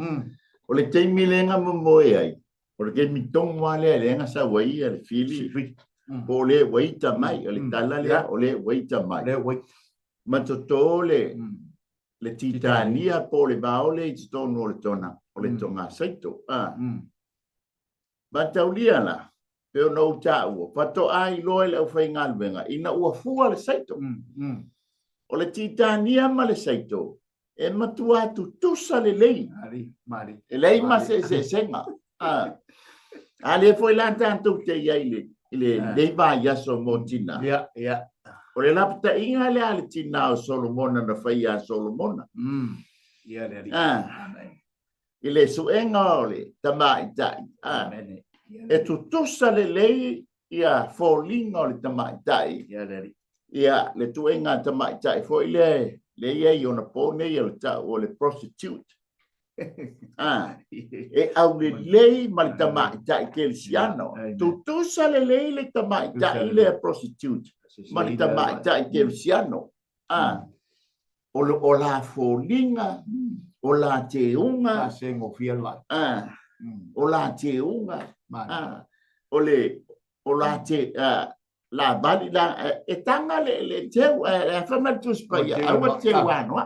o le taimi lea na momoe ai, o le taimi tonu lava lea lea na sau ai ia le fili, po o le ua ita mai, o le tala lea, o le ua ita mai. Le ua ita. Ma toto le, le titania po o le vaole i totonu o le tona, o le toga saito. A. Mataulia la, pei ona ou taua, faatoa iloa e le aufaigaluega ina ua fua le saito. O le titania ma le saito, e matua tutusa lelei. E leai ma se eseesega. A, a lea foi la tatou te i ai i lenei vaiaso mo tina. Ia, ia. O le lapataiga lea a le tina o Solomona na fai ia Solomona. Ia le Alii. Amen. I le suega o le tamaitai. Amen. E tutusa lelei ia foliga o le tamaitai. Ia le Alii. Ia le tuuaiga tamaitai foi lea lea e i ai i ona po nei o le tau o le prostitute. Ah, e aulelei ma le tamaitai kerisiano. Tutusa lelei le tamaitai lea prostitute ma le tamaitai kerisiano. Ah, o, o la foliga, o la teuga. Ah, o la teuga. Ah, o le, o la te, ah, lavali la e taga le le teu e a fai mai le Tusi Paia, aua le teu anoa,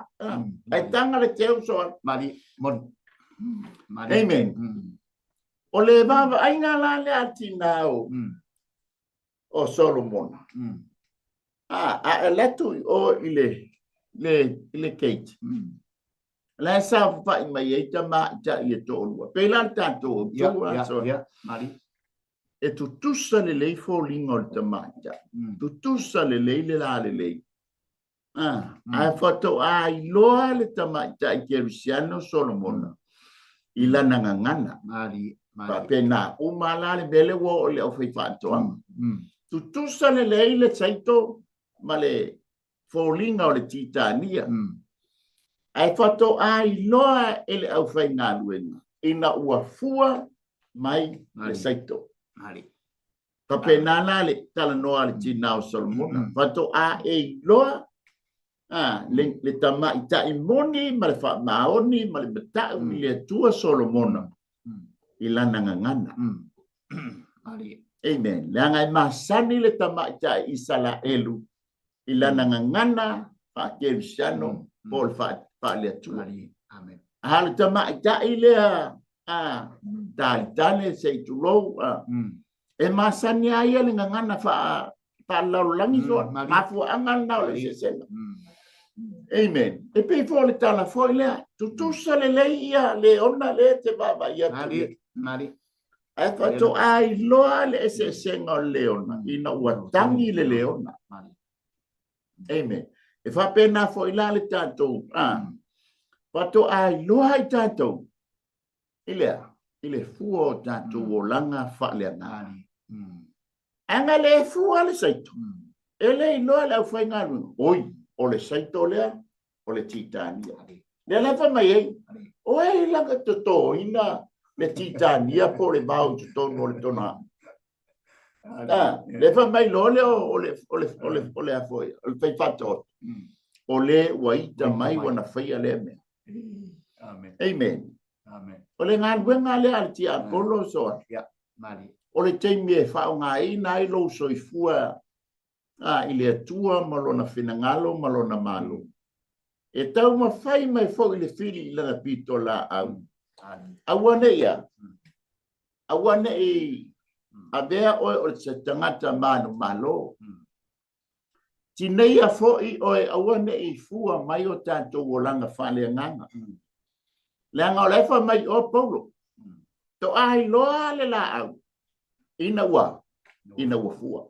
ae taga le teu soa. Mali, moni. Mali. Amen. O le vaavaaiga la lea a tinā o, o Solomona. A, a e alu atu i o i le, le, i le gate, la e saofafai mai ai tamaitai e toalua. Pei la le tatou autu, a, so, mali. E tutusa lelei foliga o le tamaitai, tutusa lelei le lalelei. Ah, ae faatoa iloa le tamaitai kerisiano Solomona i lana gagana. Mali, mali. Faapena uma la le mea lea ua oo i le aufaifaatoaga. Tutusa lelei le saito ma le foliga o le titania. Ae faatoa iloa e le aufaigaluega ina ua fua mai le saito. Mali. Faapena la le talanoa a le tinā o Solomona, faatoa e iloa a, le, le tamaitai moni ma le faamaoni ma le matau i le Atua Solomona i lana gagana. Amen. Leaga e masani le tamaitai Isalaelu i lana gagana faakerisiano po o le faale-Atua. Amen. A le tamaitai lea a talitale se i tulou, a, e masani lava ia le gagana faa faalalolagi soa, mafuaaga lena o le eseesega. Amen. E pei foi o le tala foi lea, tutusa lelei ia le ona lea e te vaavaai atu i ai. Mali. Ae faatoa iloa le eseesega o le leona ina ua tagi le leona. Amen. E faapena foi la le tatou, a, faatoa iloa i tatou i le a? I le fua o tatou olaga faaleagaga. A na le fua le saito, e le iloa le aufaigaluega, oi, o le saito lea, o le titania. Lea la e fai mai ai, o ai la ka totoina le titania po o le vao i totonu o le tona. Ah, le fai mai loa lea o le, o le, o le, o le a foi, o le faifaatoa. O le ua ita mai ua na faia lea mea. Amen. Amen. Amen. O le galuega lea a le tiapolo soa. O le taimi e faaaogaina ai lou soifua a, i le Atua ma Lona finagalo ma Lona Malo. E taumafai mai foi le fili i lana pitolaau. Aua ne i a? Aua ne i avea oe o se tagata manumalo. Tineia foi oe aua ne i fua mai o tatou olaga faaleagaga. Leaga o la e fai mai o Paulo, toa iloa le laau ina ua ina ua fua.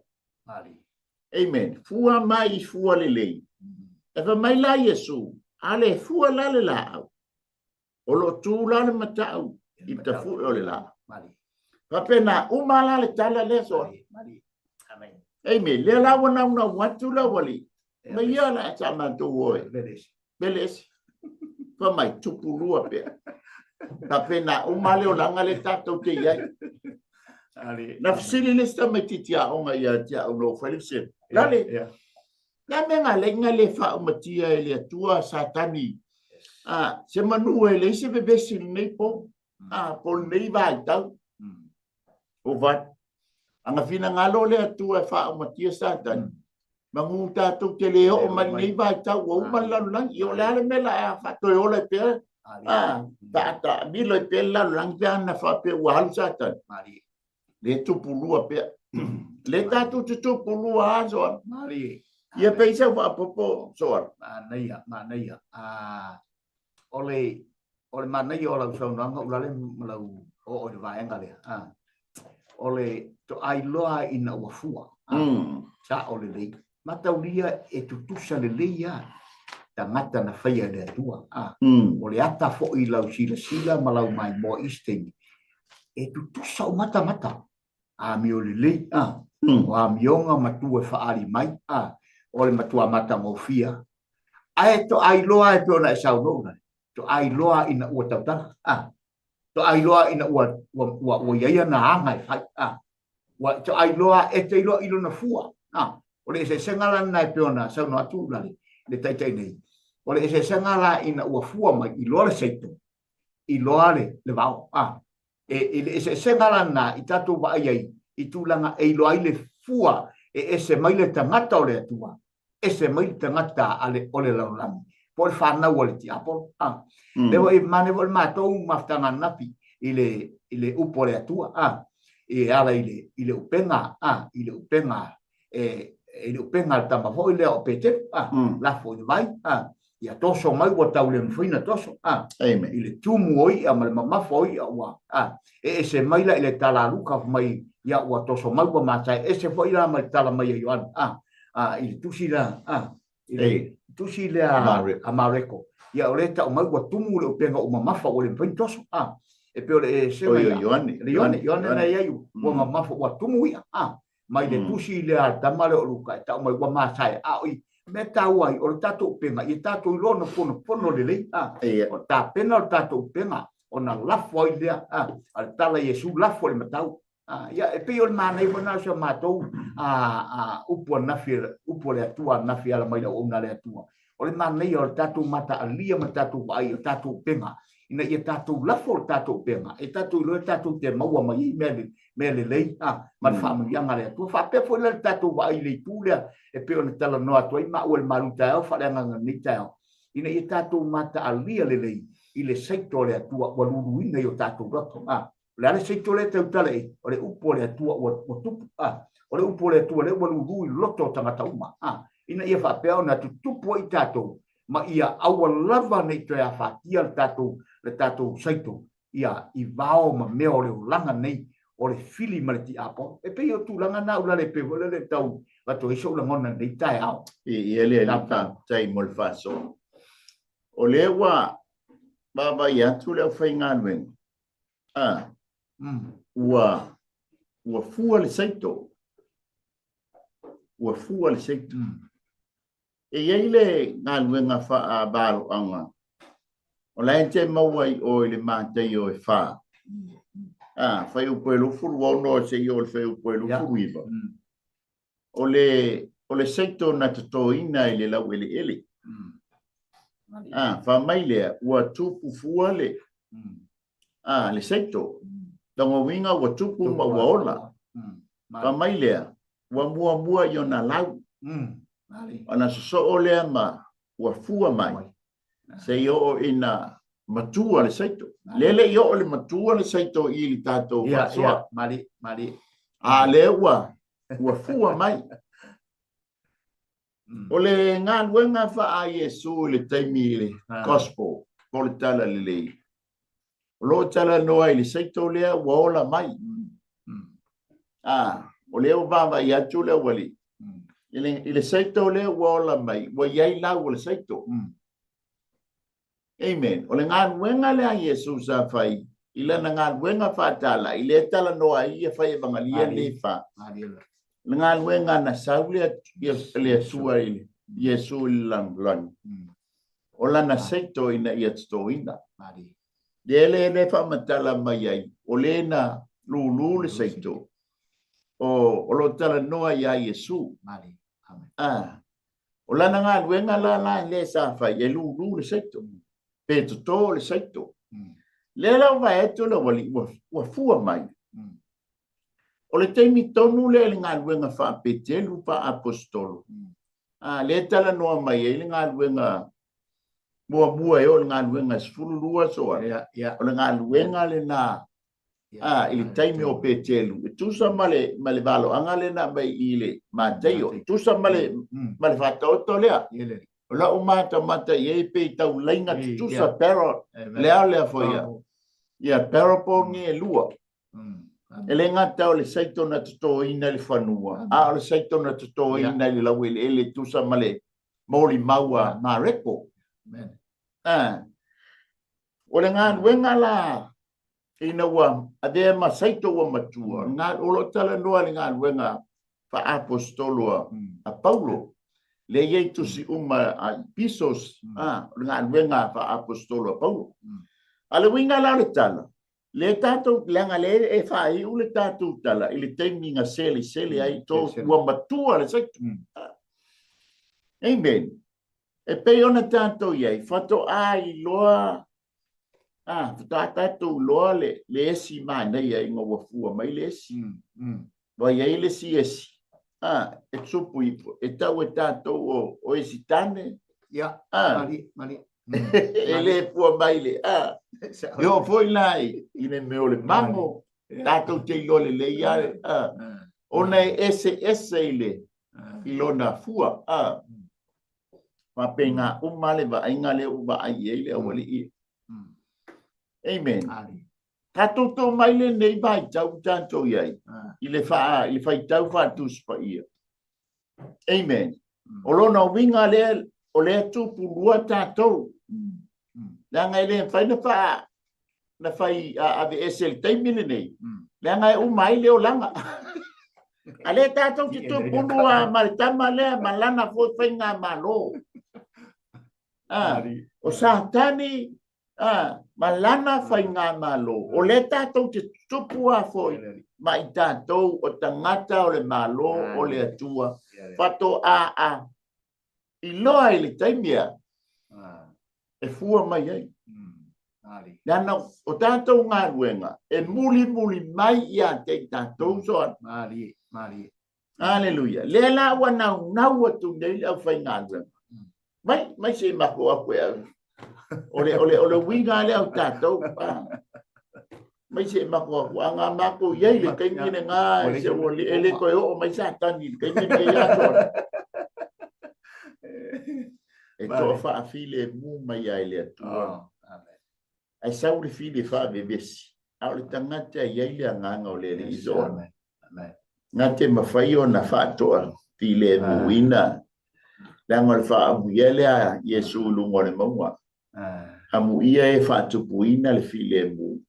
Amen. Fua mai i fua lelei. E fai mai la Iesu, a le fua la le laau, o lo o tu la le matau i le tafue o le la. Faapena uma la le tala lea soa. Amen. Lea la ua naunau atu la ua li. Ma ia la sa matou oe. Vele ese. Fai mai, tupu lua pea. Faapena uma le olaga le tatou te i ai. Na fesili le isi tamaitiiti aoga ia te au na ou fai le fesili. Lale, le a mea nga leiga le faaumatia e le Atua Satani a, se manu e leai se vevesi i lenei po, a, po o lenei vaitau. O vai. Ana finagalo le Atua e faaumatia Satani, manu tatou te le oo mai lenei vaitau, ua uma le lalolagi. Ia o le a le mea la a faatoe ola ai pea, a, faataamilo ai pea le lalolagi pe ana faapea ua alu Satani. Le tupulua pea. Le tatou te tupulua a soa. Ia pei sau faapopo soa. Manaia, manaia. Ah, o le o le manaia o lau saunoaga ulale ma lau oo i le vaega lea. Ah, o le toailoa ina ua fua. Ah, Sao lelei. Mataulia e tutusa lelei a tagata na faia e le Atua. Ah, O le ata foi i lau silasila ma lau maimoa i isi taimi, e tutusa uma tagata. Amio lelei, ah, o amioga matua e faaali mai, ah, o le matua matagofie. Ae toailoa e pei ona e saunoa ulale, toailoa ina ua tautala, ah, toailoa ina ua, ua, ua, ua i ai ana aga e fai, ah, ua toailoa e te iloa i lona fua. Ah, o le eseesega la lena e pei ona saunoa atu ulale le taitai nei, o le eseesega la ina ua fua mai, iloa le saito, iloa le, le vao. Ah, e, i le eseesega la lena i tatou vaai ai i tulaga e iloa ai le fua. E ese mai le tagata o le Atua, ese mai le tagata a le, o le lalolagi, po o le fanau a le tiapolo. A. Lea foi, manaia foi le matou mafutaga ananafi i le, i le upu a le Atua, a, e ala i le, i le upega, a, i le upega e, i le upega a le tama foi lea o Peteru, a, lafo i le vai, a, ia toso mai ua tau le mafai ona toso, a, Amen. i le tumu o i'a ma le mamafa o i'a ua, a, e ese mai la i le tala a Luka fai mai, ia ua toso mai ua masae, ese foi la ma le tala mai a Ioane, a, a, i le tusi la, a, i le Ei. tusi lea Mareko. a Mareko, ia o lea e tau mai ua tumu le upega ua mamafa ua le mafai ona toso, a, e pei o le esega Oi, ia, o Ioane, le Ioane, Ioane, Ioane na Ioane. i ai ua mamafa ua tumu i'a, a, mai le tusi lea a le tama lea o Luka e tau mai ua masae, a o i mea taua ai o le tatou upega ia tatou iloa ona fonofono lelei, a, o tapena le tatou upega ona lafo ai lea, a, a le tala Iesu lafo i le matau. A, ia e pei o le manaia foi lena o si a matou a, a, upu ananafi, upu a le Atua ananafi e ala mai i le auauna a le Atua. O le manaia o le tatou mataalia ma le tatou vaai i o tatou upega, ina ia tatou lafo le tatou upega, e tatou iloa tatou te maua mai ai mea, mea lelei, a, ma le faamanuiaga a le Atua. Faapea foi la le tatou vaai i le itu lea e pei ona talanoa atu ai maua i le malu taeao faaleagaga i lenei taeao, ina ia tatou mataalia lelei i le saito a le Atua ua luluina i o tatou loto. A, o le a le saito lea e tautala i ai? O le upu a le Atua ua, ua tupu. A, o le upu a le Atua lea ua lulu i loto o tagata uma. A, ina ia faapea ona tutupu ai tatou ma ia aua lava ne i toe afatia le tatou, le tatou saito ia i vao ma mea o le olaga nei o le fili ma le tiapolo. E pei o tulaga na ula le pei foi lele e tau avatu ai sou lagona i lenei taeao. Ia le Alii faafetai mo le faasoa. O lea ua vaavaai atu le aufaigaluega, a, ua, ua fua le saito. Ua fua le saito. E i ai le galuega faavaloaga o la e te maua i o i le Mataio e 4, a, fuaiupu e 26 seia oo i le fuaiupu e 29, o le, o le saito na totoina i le laueleele. A, fai mai lea, ua tupu fua le, a, le saito. Lona uiga ua tupu ma ua ola. Fai mai lea, ua muamua i ona lau. Ona sosoo lea ma ua fua mai seia oo ina matua le saito. Lea le i oo le matua le saito i le tatou faasoa. A lea ua ua fua mai. O le galuega faa Iesu i le taimi i le gospel po o le tala lelei, o lo o talanoa i le saito lea ua ola mai. A, o lea ua vaavaai atu le aualii i le, i le saito lea ua ola mai, ua i ai lau o le saito. Amen. O le galuega lea a Iesu sa fai i lana galuega faatalai, lea e talanoa ai ia fai evagalia nei fa. Le galuega na sau le, le Atua i le Iesu i le lalolagi. O lana saito ina ia totoina. Lea le le faamatala mai ai, o le na lulu le saito, o, o lo talanoa iā Iesu. Ah, o lana galuega la la lea sa fai, e lulu le saito, pe toto le saito. Lea la ua vaai atu le aualii ua, ua fua mai. O le taimi tonu lea i le galuega faa-Petelu, faa-Aposetolo, a, lea e talanoa mai ai le galuega muamua e oo i le galuega e 12 aso ai. O le galuega lena a, i le taimi o Petelu, e tusa ma le, ma le valoaga lea na aumai i le Mataio, e tusa ma le, ma le faataoto lea. O lau matamata i ai pei tau laina tutusa para, lea lea foi ia. Ia parable ni e lua. E le gata o le saito na totoina i le fanua, a o le saito na totoina i le laueleele e tusa ma le molimau a Mareko. Ah. O le galuega la ina ua avea ma saito ua matua, o lo o talanoa i le galuega faaapostolo a, a Paulo, lea e i ai tusi uma a Episos, a, o le galuega faaapostolo a Paulo. A le uiga la o le tala, lea tatou, leaga lea e faaiu le tatou tala i le taimi na selesele ai to ua matua le saito. Amen. E pei ona tatou i ai, faatoa iloa, a, faatoa tatou iloa le, le esi manaia ina ua fua mai le esi. Ua i ai le isi esi. A, e tupu i, e tau e tātou o, o esi tane. Ia, a, mali, mali. E le pua mai le, a. E o foi la i, i le mea o le mango, tātou te iloa lelei a, a. Ona e ese ese i le, i lona fua, a. Faapena uma le vaaiga lea ua vaai i ai le aualii. Amen. Tatou to mai lenei vaitau tatou i ai i le faa, i le faitau faatusi paia. Amen. O lona uiga lea, o lea tupu lua tatou. Leaga e le mafai na faa, na fai aveese i le taimi lenei. Leaga e uma ai le olaga. A lea tatou te tupulu lava ma le tama lea ma lana foi faigamalo. Ah, o Satani ah, ma lana faigamalo. O lea tatou te tupu lava foi ma i tatou o tagata o le Malo o le Atua. Faatoa a iloa i le taimi a e fua mai ai. Leaga o tatou galuega e mulimuli mai ia te i tatou soa. Malie, malie. Aleluia. Lea la ua naunau atu nei le aufaigaluega. Mai, mai se i matou atu e ave. O le, o le, o le uiga lea o tatou. Mai se i matou atu. A nga matou i ai le taimi lena, se ua le, e le toe oo mai Satani i le taimi lenei aso. E toafaafilemu mai ai le Atua. Ae sau le fili e faavevesi, a o le tagata e i ai le agaga o le Alii Soona. Na te mafai ona faatoa filemuina, leaga o le faaamuia lea a Iesu i luga o le mauga. Amuia e faatupuina le filemu.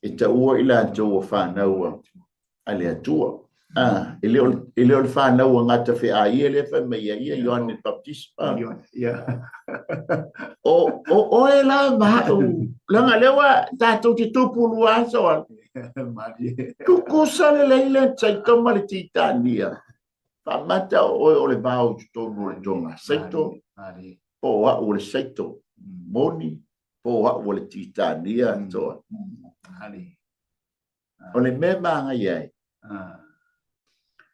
E taua i latou o fanau a le Atua. Ah, e le o, e le o le fanau a gata feaia lea fai mai ai ia Ioane le Baptista. Ah. O, o oe la ma au, leaga lea ua tatou te tupu lua aso a. Tutusa lelei le saito ma le titania. Faamata o oe o le vao i totonu o le toga saito, po o au o le saito moni, po o au o le titania toa. O le mea manaia ai,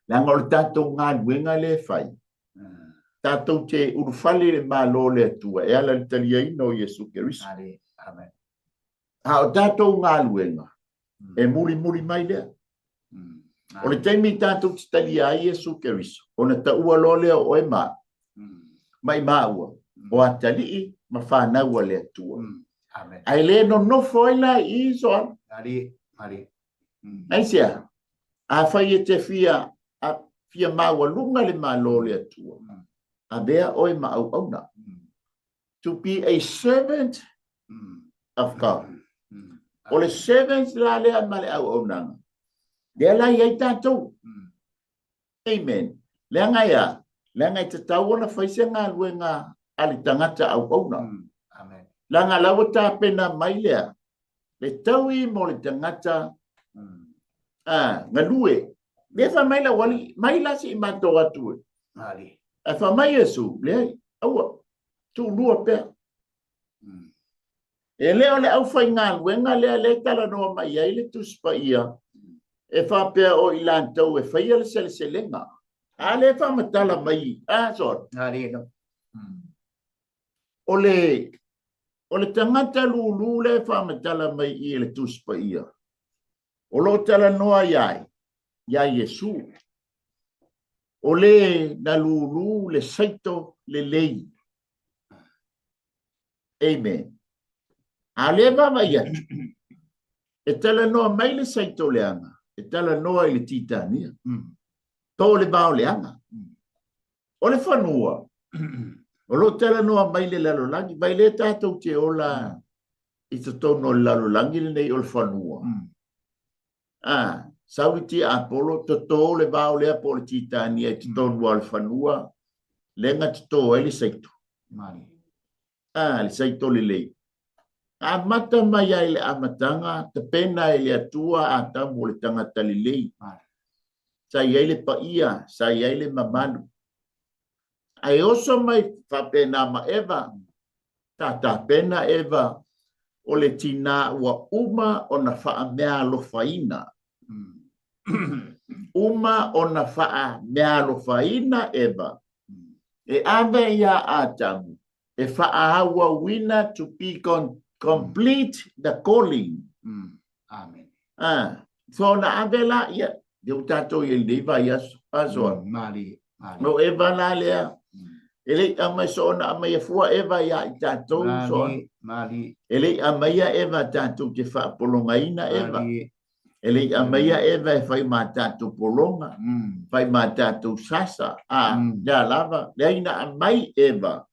leaga o le tatou galuega lea e fai, tatou te ulufale i le Malo o le Atua e ala i le taliaina o Iesu Keriso. A o tatou galuega, e mulimuli mai lea. O le taimi tatou te talia ai Iesu Keriso, ona taua loa lea o oe ma au, ma i maua, o atalii ma fanau a le Atua. Ae le nonofo ai la i i Soala. Aisea? Afai e te fia, a, fia maualuga le Malo o le Atua, avea oe ma auauna. To be a servant of God. O le servant la lea ma le auaunaga, lea la i ai tatou. Amen. Leaga e a? Leaga e tatau ona fai se galuega a le tagata auauna. Amen. Leaga la ua tapena mai lea, le taui mo le tagata a, galue. Lea fai mai lau alii, mai la se i matou atu e. Ali. Ae fai mai Iesu, leai, aua, tuulua pea. E le o le aufaigaluega lea lea e talanoa mai ai le Tusi Paia e faapea o i latou e faia le seleselega. A lea e faamatala mai, a sorry. A lea no. O le o le tagata lulu lea e faamatala mai i le Tusi Paia, o lo o talanoa iā ai? Iā Iesu. O le na lulu le saito lelei. Amen. A lea vaavaai atu, e talanoa mai le saito leaga, e talanoa i le Titania. Po o le vao leaga. O le fanua, o lo o talanoa mai le lalolagi, mai lea tatou te ola i totonu o le lalolagi lenei o le fanua. A, sau i tiapolo, toto le vao lea po o le Titania i totonu o le fanua, lea na toto ai le saito. A, le saito lelei. Amata mai ai le amataga, tapena e le Atua Atamu o le tagata lelei. Sa i ai le paia, sa i ai le mamalu. Ae oso mai faapena ma Eva, sa tapena Eva o le tinā ua uma ona faameaalofaina. Uma ona faameaalofaina Eva e ave iā Atamu e faaauauina to be complete the calling. Amen. Ah, so ona ave la ia, lea ua tatou i ai i lenei vaiaso, aso. Malie, malie. O Eva la lea, e le i aumai so ona aumaia fua Eva iā i tatou so ona. Malie, malie. E le i aumaia Eva tatou te faapologaina Eva. Malie. E le i aumaia Eva e fai ma tatou pologa, fai ma tatou sasa, a, lea lava, leai na aumai Eva.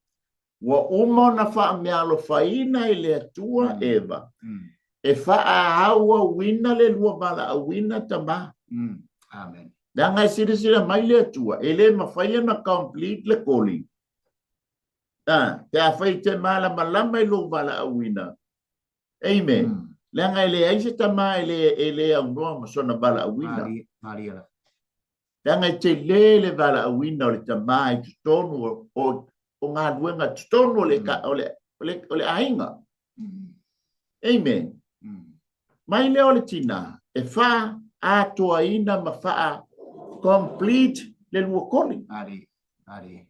Ua uma ona faameaalofaina e le Atua Eva e faaauauina le lua valaauina tama. Amen. Leaga e silasila mai le Atua, e le mafai ona complete le calling. A, pe afai e te malamalama i lou valaauina. Amen. Leaga e leai se tama e le, e le aunoa ma sona valaauina. Malie, malie lava. Leaga e tele le valaauina o le tama i totonu o, o, o galuega totonu o le, o le, o le, o le aiga. Amen. Mai lea o le tinā, e faaatoaina ma faa complete le lua koli. Malie, malie.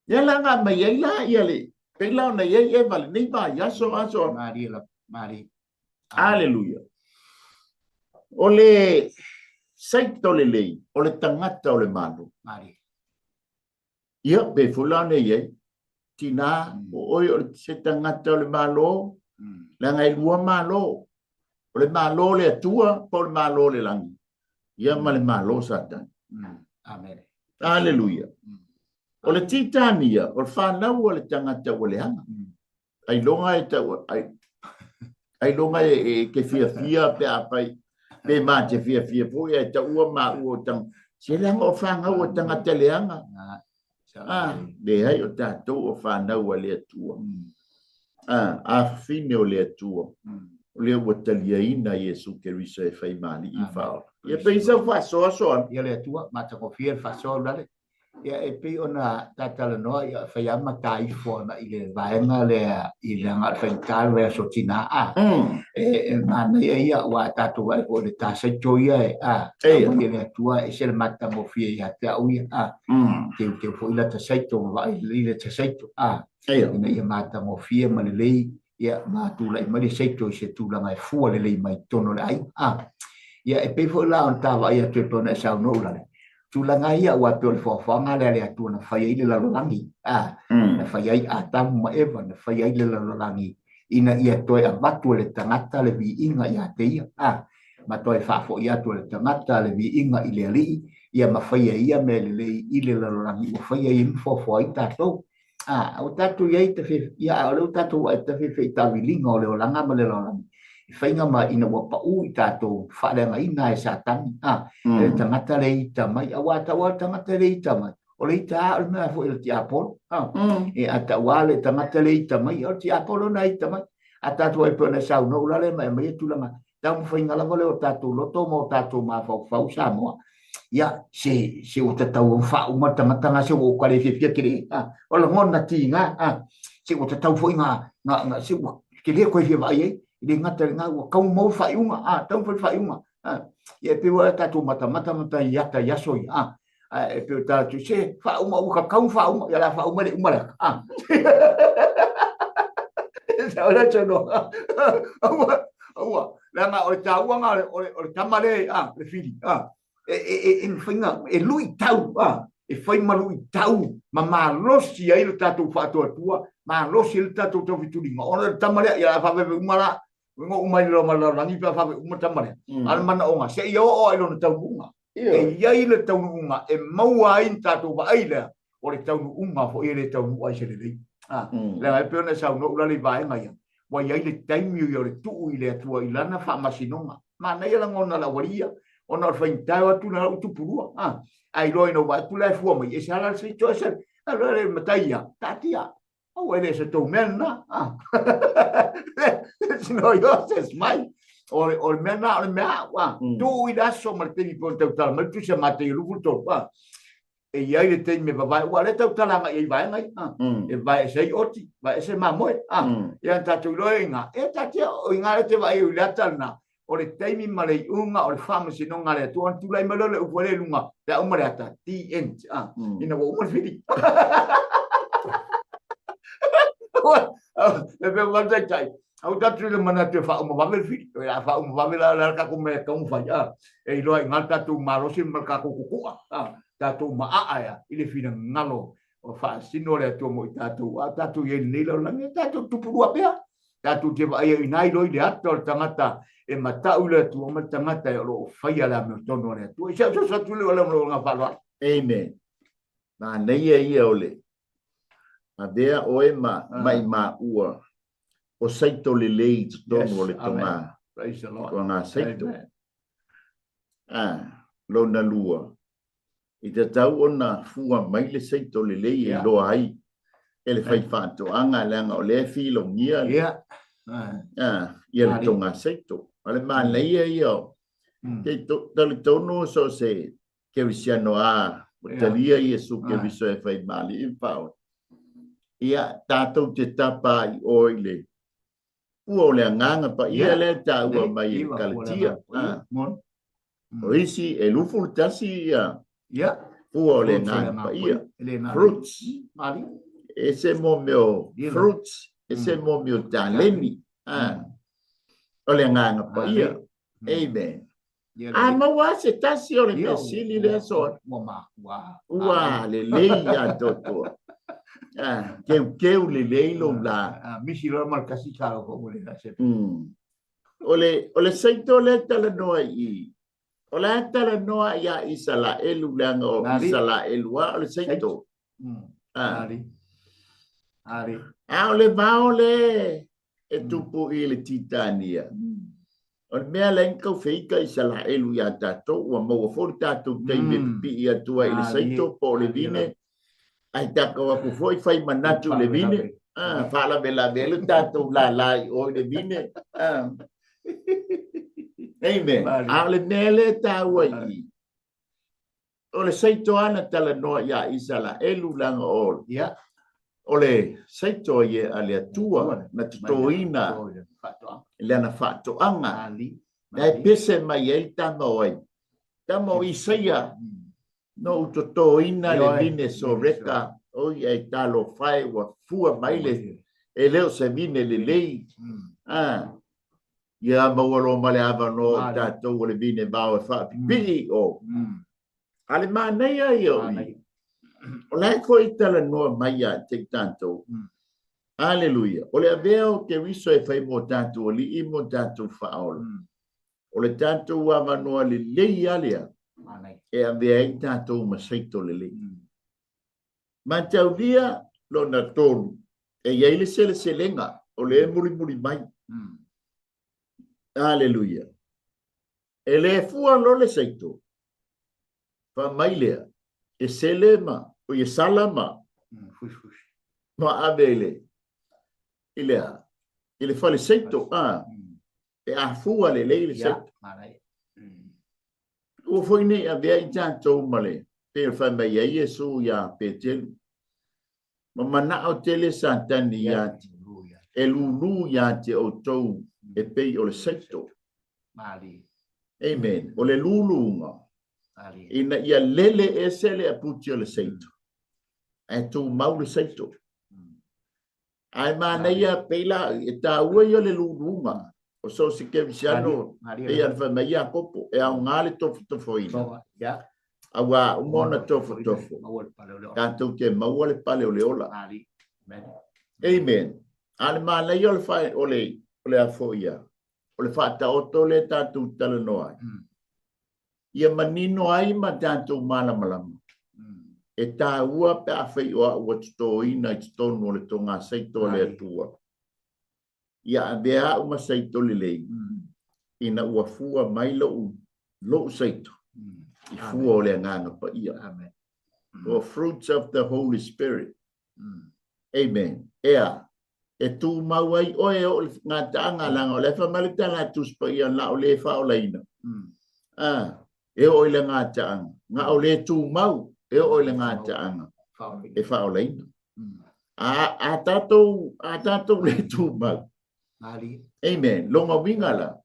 Lea la na aumai ai la ia le, pei la ona i ai Eva lenei vaiaso aso. Malie lava, malie. Aleluia. O le saito lelei, o le tagata o le Malo. Malie. Ia, pei foi la ona i ai, tinā, o oe o se tagata o le Malo, leaga e lua Malo. O le Malo o le Atua po o le Malo o le lagi, ia ma le Malo o Satani. Amen. Aleluia. O le Titania, o le fanau a le tagata ua leaga. Ailoga e tau, ai, ailoga e, e te fiafia pe afai, pe ma te fiafia foi ae taua maua o tanga. Se leaga o fanau a tagata leaga. Ah, leai o tatou o fanau a le Atua. Ah, afafine o le Atua. O lea ua taliaina Iesu Keriso e fai ma Alii ma Faaola. Ia pei sau faasoasoa. Ia le Atua, matagofie le faasoa ulale. Ia e pei ona ta talanoa, ia fai lava ma ta ifo agai i le vaega lea i le agai o le faigata le vaiaso tina a. E manaia ia aua a tatou vaai foi i le ta saito ia e a, aumai e le Atua e ese le matagofie ia te au ia a. Teuteu foi lata saito ma vaai lelei lata saito a. Ina ia matagofie ma lelei ia ma tulai mai le saito i se tulaga e fua lelei mai totonu o le aiga a. Ia e pei foi la ona ta vaai atu e pei ona e saunoa Ulale, tulaga ia aua e pei o le foafoaga lea a le Atua na fai ai le lalolagi, a, na fai ai Atamu ma Eva, na fai ai le lalolagi ina ia toe avatu e le tagata le viiga ia te ia, a, ma toe faafoi atu e le tagata le viiga i le Alii, ia ma fai e ia mea lelei i le lalolagi ua fai ai ma foafoa ai tatou. A, ua tatou i ai tafe, ia, a o lea ua tatou vaai tafefe i taaviliga o le olaga ma le lalolagi, i faiga ma ina ua paʻu i tatou faaleagaina e Satani, a, e le tagata le ita mai, aua a tau lava le tagata le ita mai, o le ita lava o le mea foi o le tiapolo, a, e a tau lava le tagata le ita mai, o le tiapolo na ita mai. A tatou ai pei ona saunoa ulale ma e aumai e tulaga taumafaiga lava lea o tatou loto ma o tatou mafaufau Samoa. Ia, se, se ua tatau ona faauma le tagata na, se ua ou kale fiafia tele, a, o lagona tiga, a, se ua tatau foi na, na, na, se ua tele koe fia vaai ai, e le gata i lena, ua tau maua le faaiuga, a, tau fai le faaiuga, a, ia e pei ua tatou matamata ma tai ata i aso ia, a, ae pei o tatou, se, faauma, ua tatau ona faauma, ia o le a faauma le uma le ata, a. Sao le tino, aua, aua, leaga o le taua na o le, o le tama le, a, le fili, a, e, e, e, e mafai na, e luitau, a, e fai ma luitau ma malosi ai le tatou faatuatua, malosi ai le tatou taufetuliga, ona o le tama lea, ia o le a faaveve uma la, uiga uma i le lalolagi pe a faaveve uma le tama lea. A o le manaoga, seia oo lava i lona taunuuga. E i ai le taunuuga e maua ai ni tatou vaai lea, o le taunuuga foi e le taunuu ai se lelei. A, leaga e pei ona e saunoa ulale i vaega ia, ua i ai le taimi o le tuu i le Atua i lana faamasinoga. Manaia lagona o le aualii ia, ona o le faigata e o atu na lau tupulua. A, a iloa ina ua atu la e fua mai, e se ala le saito, e se ala le matai ia, taatia. Aua e le se tou mea lena. A. It's not yours, it's mine. O le, o le mea lena, o le mea au. A. Tuu i le aso ma le taimi pei ona tautala mai le tusi a Mataio 23. A. E i ai le taimi e vavae, aua o lea e tautala agai i vaega ia. A. E vae ese ai oti, vae ese mamoe. A. Ia na tatou iloa i ina, e taatia, o i ina lea e te vaai ai i le ata lena. O le taimi ma le iuga o le faamasinoga a le Atua, ona tulai mai lea o le upu lea i luga, pe a uma le ata, the end, a, ina ua uma le fili. E pei o le taitai, aua tatou te manatu e faauma vave le fili, o le a faauma vave la le tatou mea e taumafai, a, e iloa i ina le tatou malosi ma le tatou kukua, a, tatou maaa ea i le finagalo o faasino le Atua mo i tatou, a o tatou i ai i lenei lalolagi, e tatou tupulua pea. Tatou te vaaia i ina iloa i le ata o le tagata e matau i le Atua ma le tagata e o lo o faia le amiotonu a le Atua. I si au soso atu lea o le agaga faaaloalo. Amen. Manaia ia o le avea oe ma maimaua o saito lelei i totonu o le toga, toga saito. Ah, lona lua, I tatau ona fua mai le saito lelei e iloa ai e le faifaatoaga leaga o lea e filogia ia le toga saito. O le manaia ia o te talitonu so o se kerisiano a ua talia Iesu Keriso e fai ma Alii ma Faaola, ia tatou te tapa i o i le pua o le Agaga Paia lea e taua mai e le Kalatia. O isi e 21 ia pua o le Agaga Paia, fruits. Ese mo mea o fruits, ese mo mea o taleni. O le Agaga Paia. Amen. A maua se tasi o le mea sili lea soa. Ua lelei atoatoa. Keukeu lelei lou la. Misi loa ma le tasi talo foi ua le se. O le o le saito lea talanoa i o la talanoa ia Isalaelu leaga o Isalaelu a o le saito. A o le vao le e tupu i le Titania. O le mea lea na tau feita Isalaelu iā tatou, ua maua foi le tatou taimi e pipii atu ai i le saito po o le vine, ae tatou atu foi fai manatu i le vine, faalavelave ai le tatou lala i o i le vine. Amen. A o le mea lea e taua i i, O le saito lava na talanoa iā Isalaelu leaga o o le saito ia a le Atua na totoina i lana faatoaga lea e pese mai ai le tama o ai? Tama o Isaia, na ou totoina le vine soreka, oi ae talofa e ua fua mai le e le o se vine lelei. A Ia maua loa ma le avanoa o tatou o le vine vao e faapipii o. A le manaia ia o i. O la e foi talanoa mai ia te i tatou. Aleluia. O le avea o Keriso e fai mo tatou alii mo tatou faaola. O le tatou avanoa lelei lava lea e avea ai tatou ma saito lelei. Mataulia lona tolu, e i ai le seleselega o lea e mulimuli mai. Aleluia. E le fua loa le saito, fai mai lea, e sele ma, oi e sala ma, ma ave i le, i le a, i le fale saito, a, e afua lelei le saito. Aua foi ne i avea i tatou ma le, pei ona fai mai ai Iesu iā Peteru, Ma manao tele Satani iā te, e lūlū iā te outou e pei o le saito. Amen. O le lūlūga, ina ia lele ese le aputi o le saito, ae tumau le saito. Ae manaia pei la e taua ia le luluga o so o se kerisiano pei ona fai mai Iakopo e aoga le tofotofoina auā uma ona tofotofo tatou te maua le pale o le ola. Amen. A le manaia o le fai o le o le a foi ia o le faataoto lea tatou talanoa ai. Ia manino ai ma tatou malamalama, e taua pe afai o au ua totoina i totonu o le toga saito a le Atua, ia avea au ma saito lelei, ina ua fua mai lou, lou saito i fua o le Agaga Paia. For fruits of the Holy Spirit. Amen. Ea, e tumau ai oe e oo i le gataaga, leaga o la e fai mai le tala a Tusi Paia, na o le faaolaina. A, e oo i le gataaga, na o le tumau e oo i le gataaga e faaolaina. A, a tatou, a tatou le tumau. Amen. Lona uiga la,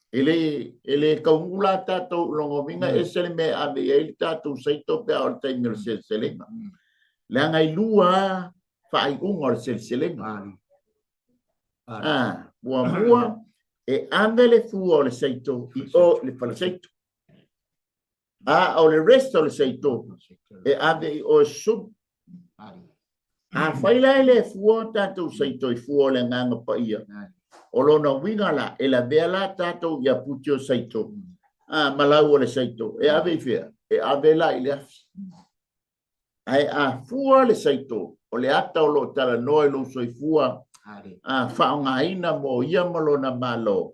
E le, e le taunuu la tatou i lona uiga e ese le mea e ave i ai le tatou saito pe a o le taimi o le seleselega. Leaga e lua lava faaiuga o le seleselega. A, muamua, e ave le fua o le saito i o i le fale saito. A o le rest o le saito e ave i o e susunu. Afai la e le fua tatou saito i fua o le Agaga Paia, o lona uiga la, e lavea la tatou i aputi o saito, a, ma lau o le saito, e ave i fea? E ave la i le afi. Ae a fua le saito, o le ata o lo o talanoa i lou soifua, a, faaaogaina mo ia ma lona Malo.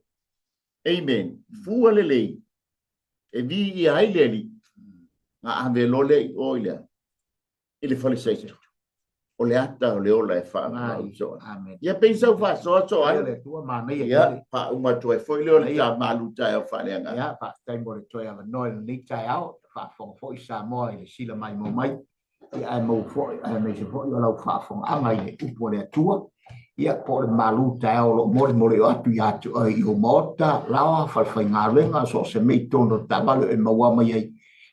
Amen. Fua lelei, e viia ai le Alii, na ave loa lea i o i le i le fale saito. O le ata o le ola e faavavau. Ia pei sau faasoasoa ai. Ia, faauma atu ai foi lea o le ta malu taeao faaleagaga. Ia, faafetai mo le toe avanoa i lenei taeao. Faafofoga foi Samoa i le sila maimoa mai. Ia, ae maua foi, aemaise foi o lau faafofogaaga i le upu a le Atua. Ia, po o le malu taeao o lo o molimoli atu ia te oe i ou maota, laoa, falefaigaluega, so o se mea i totonu o le taavale o e maua mai ai.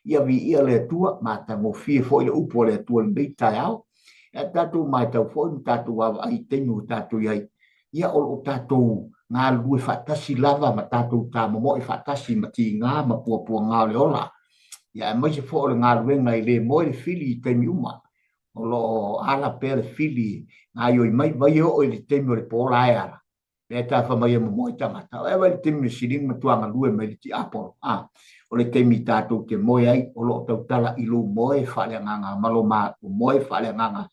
Ia viia le Atua, matagofie foi le upu a le Atua i lenei taeao. Ae tatou matau foi ma tatou vaavaai i taimi ua tatou i ai, ia o lo o tatou galulue faatasi lava ma tatou tamomoe faatasi ma tiga ma puapuaga o le ola. Ia aemaise foi o le galuega e le moe le fili i taimi uma. O lo o ala pea le fili gaioi mai, vai e oo i le taimi o le po la e ala. Mea ta fa mai e momoe tagata. O e vai le taimi o silingi ma tuagalue mai le tiapolo. A, o le taimi tatou te moe ai, o lo o tautala i lou moe faaleagaga ma lo matou moe faaleagaga.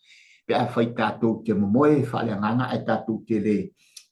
Pe afai tatou te momoe faaleagaga ae tatou te le,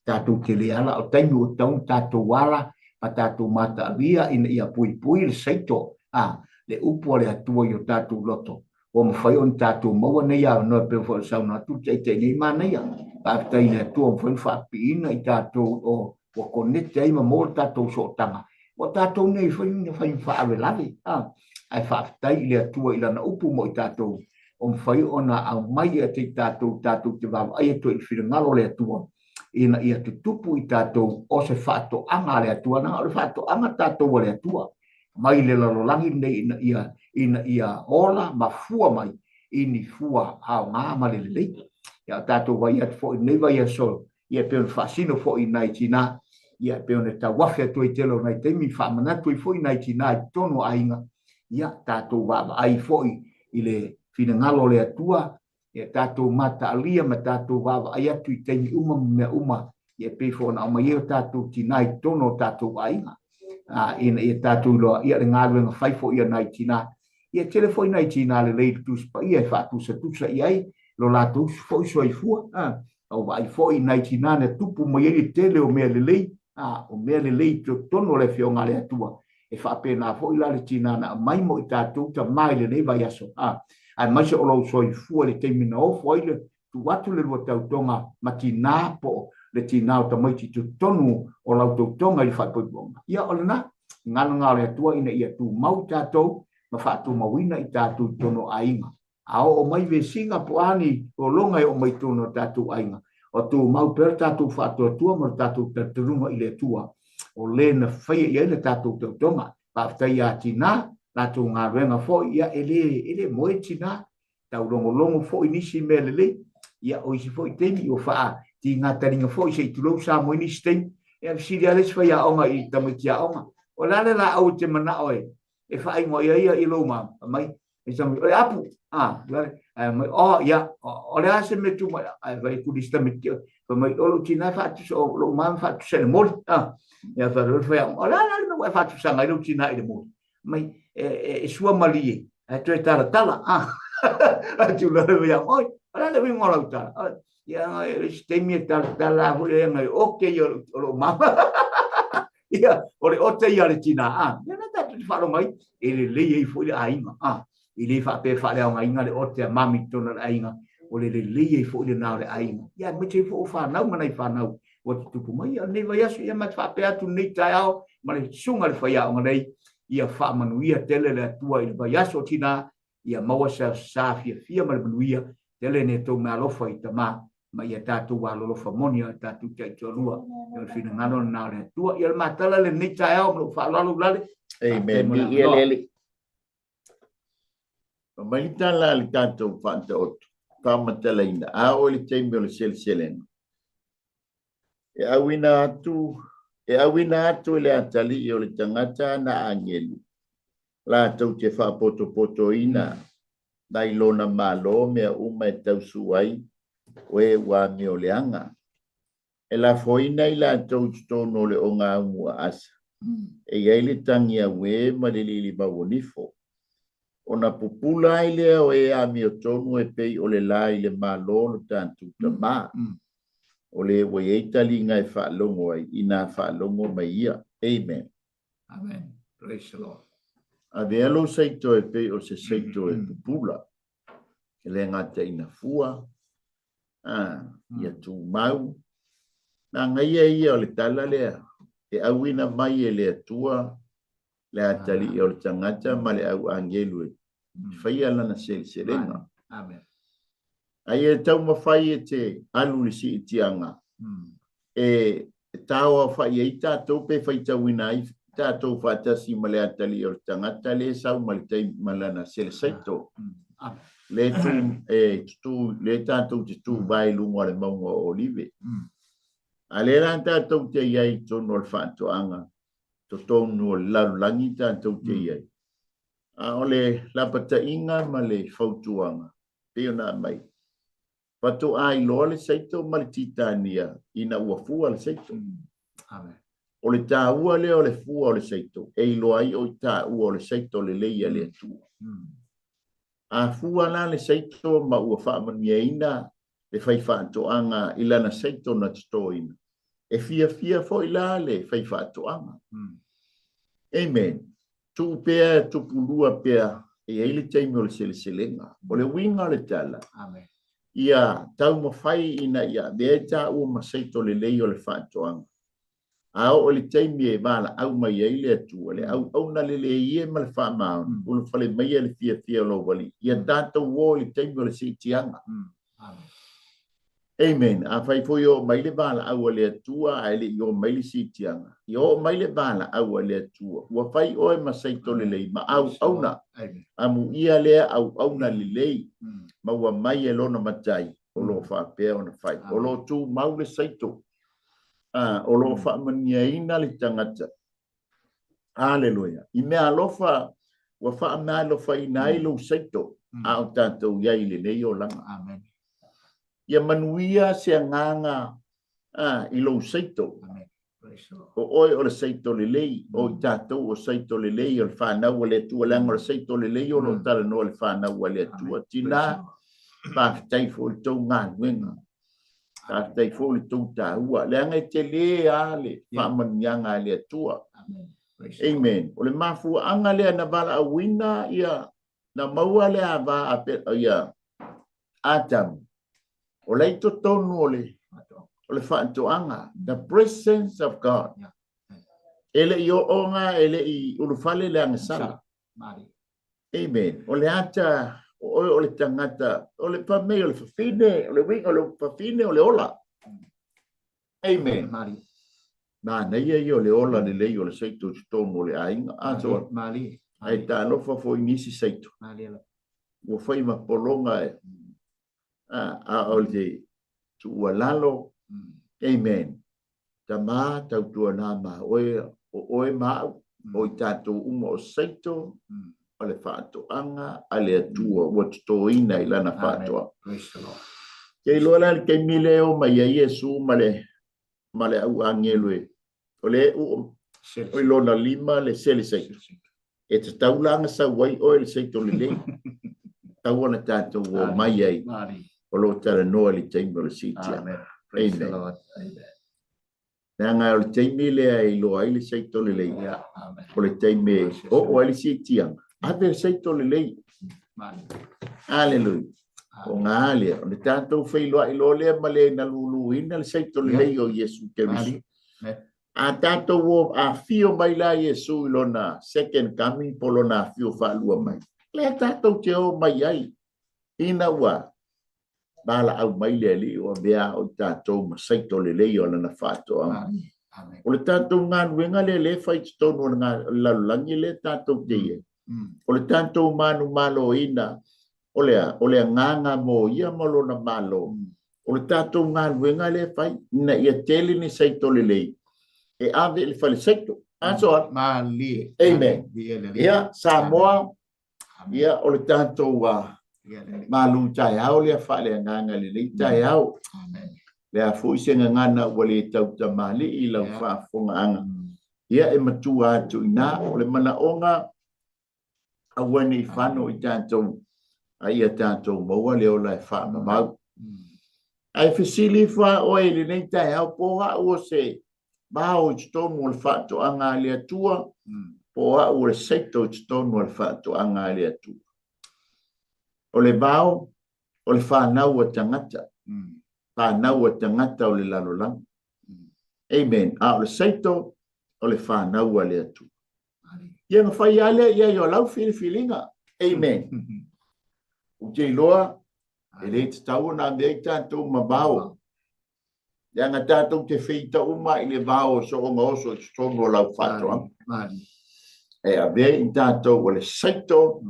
tatou te le ala, o taimi ua tatau ona tatou ala ma tatou mataalia ina ia puipui le saito, a, le upu a le Atua i o tatou loto. Ua mafai ona tatou maua nei avanoa e pei foi ona saunoa atu le Taitai nei, manaia. Faafetai i le Atua ua mafai ona faapipiina i tatou o ua konete ai ma maua le tatou sootaga. Ua tatou nei foi na fai ma faalavelave, a, ae faafetai i le Atua i Lana upu mo i tatou o mafai ona aumai ia te i tatou, tatou te vaavaai atu ai i le finagalo o le Atua ina ia tutupu i tatou o se faatoaga a le Atua, leaga o le faatoaga tatou a le Atua mai le lalolagi lenei ina ia, ina ia ola ma fua mai i ni fua aoga ma le lelei. Ia, o tatou vaai atu foi i lenei vaiaso, ia e pei ona faasino foi i nai tinā, ia e pei ona tauafe atu ai tele o nai taimi, faamanatu ai foi nai tinā i totonu o aiga, ia tatou vaavaai foi i le finagalo o le Atua, ia tatou mataalia ma tatou vaavaai atu i taimi uma ma mea uma, ia pei foi ona aumai ai o tatou tinā i totonu o tatou aiga, a, ina ia tatou iloa, ia le galuega fai foi a nai tinā. Ia tele foi nai tinā lelei i le Tusi Paia e faatusatusa i ai lo latou foi soifua, a, au vaai foi i nai tinā na tupu mai ai le tele o mea lelei, a, o mea lelei i totonu o le Afioga a le Atua. E faapena foi la le tinā na aumai mo i tatou tama i lenei vaiaso, a, aemaise o lou soifua i le taimi na ofo ai le tuu atu le lua tautoga ma tinā po o le tinā o tamaiti i totonu o lau tautoga i le faaipoipoga. Ia, o lena, galuega o le Atua ina ia tumau i tatou ma faatumauina i tatou i totonu o aiga. A oo mai vesiga po o a ni lologa e oo mai i totonu o tatou aiga, o tumau pea le tatou faatuatua ma le tatou talitonuga i le Atua, o le na faia i ai le tatou tautoga. Faafetai ia tinā, latou galuega foi, ia e le, e le moe tinā, taulogologo foi i nisi mea lelei, ia o isi foi taimi ua faatiga taliga foi se i tulou Samoa i nisi taimi. Ia fesili lava le isi faiaoga i tamaiti aoga, o le a le laau e te manao e e faaigoa i ai ia i lou mama? Fai mai, o le apu, a, ae mai, o, ia, o le a se mea tu mai, ae fai atu le isi tamaiti, fai mai, o lou tina e faatusa, o lou mama e faatusa i le moli, a, ia fai atu le o le a la le mea ua e faatusaga ai lou tina i le moli? Mai, e sua malie, ae toe talatala, a, atu la le fai oi, o le a le uiga o lau tala? Ia, e le isi taimi e talatala foi e ngai ote ia o lou mama. Ia, o le ote ia le tina, a, ia na tatou te faalogo ai, e lelei ai foi le aiga, a, e le faapea e faaleaogaina le ote a mami i totonu o le aiga, o le lelei ai foi lena o le aiga. Ia, aemaise ai foi o fanau ma nai fanau ua tutupu mai. Ia, o lenei vaiaso, ia ma te faapea atu lenei taeao ma le susuga i le faiaoga nei, ia faamanuia tele le Atua i le vaiaso o tina, ia maua se aso sa fiafia ma le manuia tele ne tou meaalofa i tama. Ma ia tatou alolofa moni a o tatou taitoalua. Ia o le finagalo lena o le Atua. Ia o le matala lenei taeao ma lou faaaloalo Ulale. Amen. Viia le Alii. Aumai le tala a le tatou faataoto faamatalaina, a oo i le taimi o le seleselega, e auina atu, e auina atu e le atalii o le tagata ana agelu, latou te faapotopotoina nai lona malo mea uma e tausu ai o e ua amioleaga. E lafoina i latou i totonu o le ogaumu aasa, e i ai le tagi auē ma le lilimau o nifo. Ona pupula ai lea o e amiotonu e pei o le la i le Malo o lo tatou Tama, o le ua i ai taliga e faalogo ai, inā faalogo mai ia. Amen. Amen. Praise the Lord. Avea lou saito e pei o se saito e pupula, e le gata ina fua, a, ia tumau. Manaia ia o le tala lea, e auina mai e le Atua le atalii o le tagata ma le au agelu e faia lana seleselega. Amen. Ai e taumafai e te alu i le siitiaga e taoaofa'i ai tatou pe faitauina ai tatou faatasi ma le atalii o le tagata lea e sau ma le taimi ma lana seleseito le tu e tutu le tatou te tuvae i luga o le mauga o Olive. A lea la tatou te i ai i totonu o le faatoaga, totonu o le lalolagi tatou te i ai. A o le lapataiga ma le fautuaga pei ona aumai, faatoa iloa le saito ma le titania ina ua fua le saito. Amen. O le taua lea o le fua o le saito, e iloa ai o i taua o le saito lelei a le Atua. A fua la le saito ma ua faamanuiaina le faifaatoaga i lana saito na totoina, e fiafia foi la le faifaatoaga. Amen. Tuu pea e tupulua pea e i ai le taimi o le seleselega. O le uiga o le tala, Amen. ia taumafai ina ia avea i taua ma saito lelei o le faatoaga. A oo i le taimi e valaau mai ai le Atua, le auauna lelei e ma le faamaoni, ulufale maia le fiafia o lou Alii, ia tatou o i le taimi o le siitiaga. Amen. Afai foi e oo mai le valaau a le Atua ae le i oo mai le siitiaga, ia oo mai le valaau a le Atua, ua fai oe ma saito lelei ma auauna. Amuia lea auauna lelei ma ua mai e lona Matai o lo o faapea ona fai. O lo o tumau le saito, o lo o faamanuiaina le tagata. Aleluia. I mea alofa ua faameaalofaina ai lou saito a o tatou i ai i lenei olaga. Amen. Ia manuia se agaga i lou saito. Amen. Praise the Lord. O oe o le saito lelei, o i tatou o saito lelei o le fanau a le Atua, leaga o le saito lelei o lo o talanoa i le fanau a le Atua. Tina, faafetai foi i le tou galuega. Faafetai foi i le tou taua, leaga e tele lava le faamanuiaga a le Atua. Amen. O le mafuaaga lea na valaauina ia, na maua le ava a ia Atamu, o la i totonu o le o le faatoaga, the presence of God. E le i ooga, e le i ulufale le agasala. Amen. O le ata, o oe o le tagata, o le fai mai o le fafine, o le uiga o le fafine o le ola. Amen. Manaia ia o le ola lelei o le saito i totonu o le aiga. Atoa. Ae talofa foi i nisi saito. Ua fai ma pologa e, a o le tuualalo. Amen. Tama, tautuana ma oe, o oe ma au, o i tatou uma o saito o le faatoaga a le Atua ua totoina i lana faatoaga. Ke iloa la le taimi lea e o mai ai Iesu ma le ma le au agelu e o le u o i lona lima le sele saito. E tatau la ona sau ai oe le saito lelei. Tatau ona tatou o mai ai o lo o talanoa i le taimi o le siitiaga. Amen. Leaga o le taimi lea e iloa ai le saito lelei. O le taimi e oo ai le siitiaga, ave le saito lelei. Aleluia. O ngā lea, o le tatou feiloai loa lea ma le na luluina le saito lelei o Iesu Keriso. A tatou o afio mai la Iesu i lona second coming po lona afio faalua mai, lea tatou te o mai ai ina ua Valaau mai le Alii ua avea o i tatou ma saito lelei o lana faatoaga. O le tatou galuega lea lea e fai i totonu o le lalolagi lea tatou te i ai. O le tatou manumaloina o le a? O le agaga mo ia ma lona Malo. O le tatou galuega lea e fai ina ia tele ni saito lelei e ave i le fale saito. Aso a? Malie. Amen. Ia, Samoa, ia, o le tatou malu taeao lea faaleagaga i lenei taeao. Le a foi se gagana ua le tautamalii i lau faafofogaaga. Ia, e matua atu i ina. O le manaoga, aua ne i fano i tatou, a ia tatou maua le ola e faamamau. Ae fesili ifo lava oe i lenei taeao, po o au o se vao i totonu o le faatoaga a le Atua, po o au o le seito i totonu o le faatoaga a le Atua. O le vao, o le fanau a tagata, fanau a tagata o le lalolagi. Amen. A o le seito, o le fanau a le Atua. Ia na fai lava lea i ai o lau filifiliga. Amen. Ou te iloa, e le tatau ona avea ai tatou ma vao. Leaga tatou te feita uma i le vao o soonga oso i totonu o lau faatoaga. E avea i tatou o le saito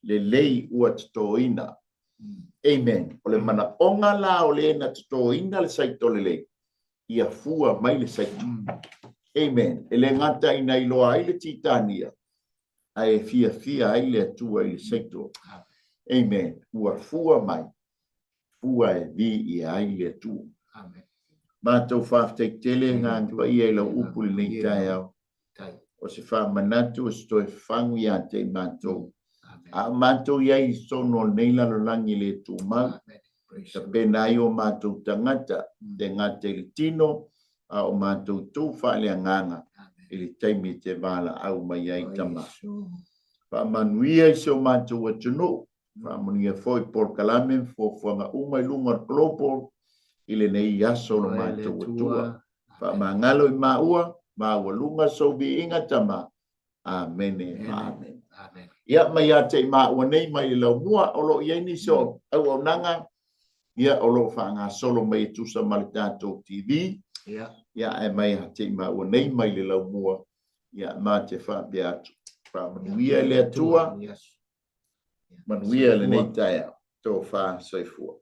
lelei ua totoina. Amen. O le manaoga la o le na totoina le saito lelei, ia fua mai le saito. Amen. E le gata ina iloa ai le Titania, ae fiafia ai le Atua i le saito. Amen. Ua fua mai, fua e viia ai le Atua. Amen. Matou faafetai tele Agaga Paia i lau upu i lenei taeao. O se faamanatu, o se toe fagu ia te i matou. A o matou i ai i totonu o lenei lalolagi le tumau, tapena ai o matou tagata, le gata i le tino, a o matou tu faaleagaga i le taimi e te valaau mai ai, Tama. Faamanuia i si o matou atunuu, faamanuia foi polokalame ma fuafuaga uma i luga o le Global i lenei aso o lo matou Atua. Faamagalo i maua, maualuga sou viiga, Tama. Amene, amene. Ia, mai ia te i maua nei mai le laumua, o lo o i ai nisi o auaunaga, ia, o lo o faagasolo mai e tusa ma le tatou TV, ia, ae mai ia te i maua nei mai le laumua, ia, ma te faapea atu. Faamanuia e le Atua, manuia lenei taeao. Tofa soifua.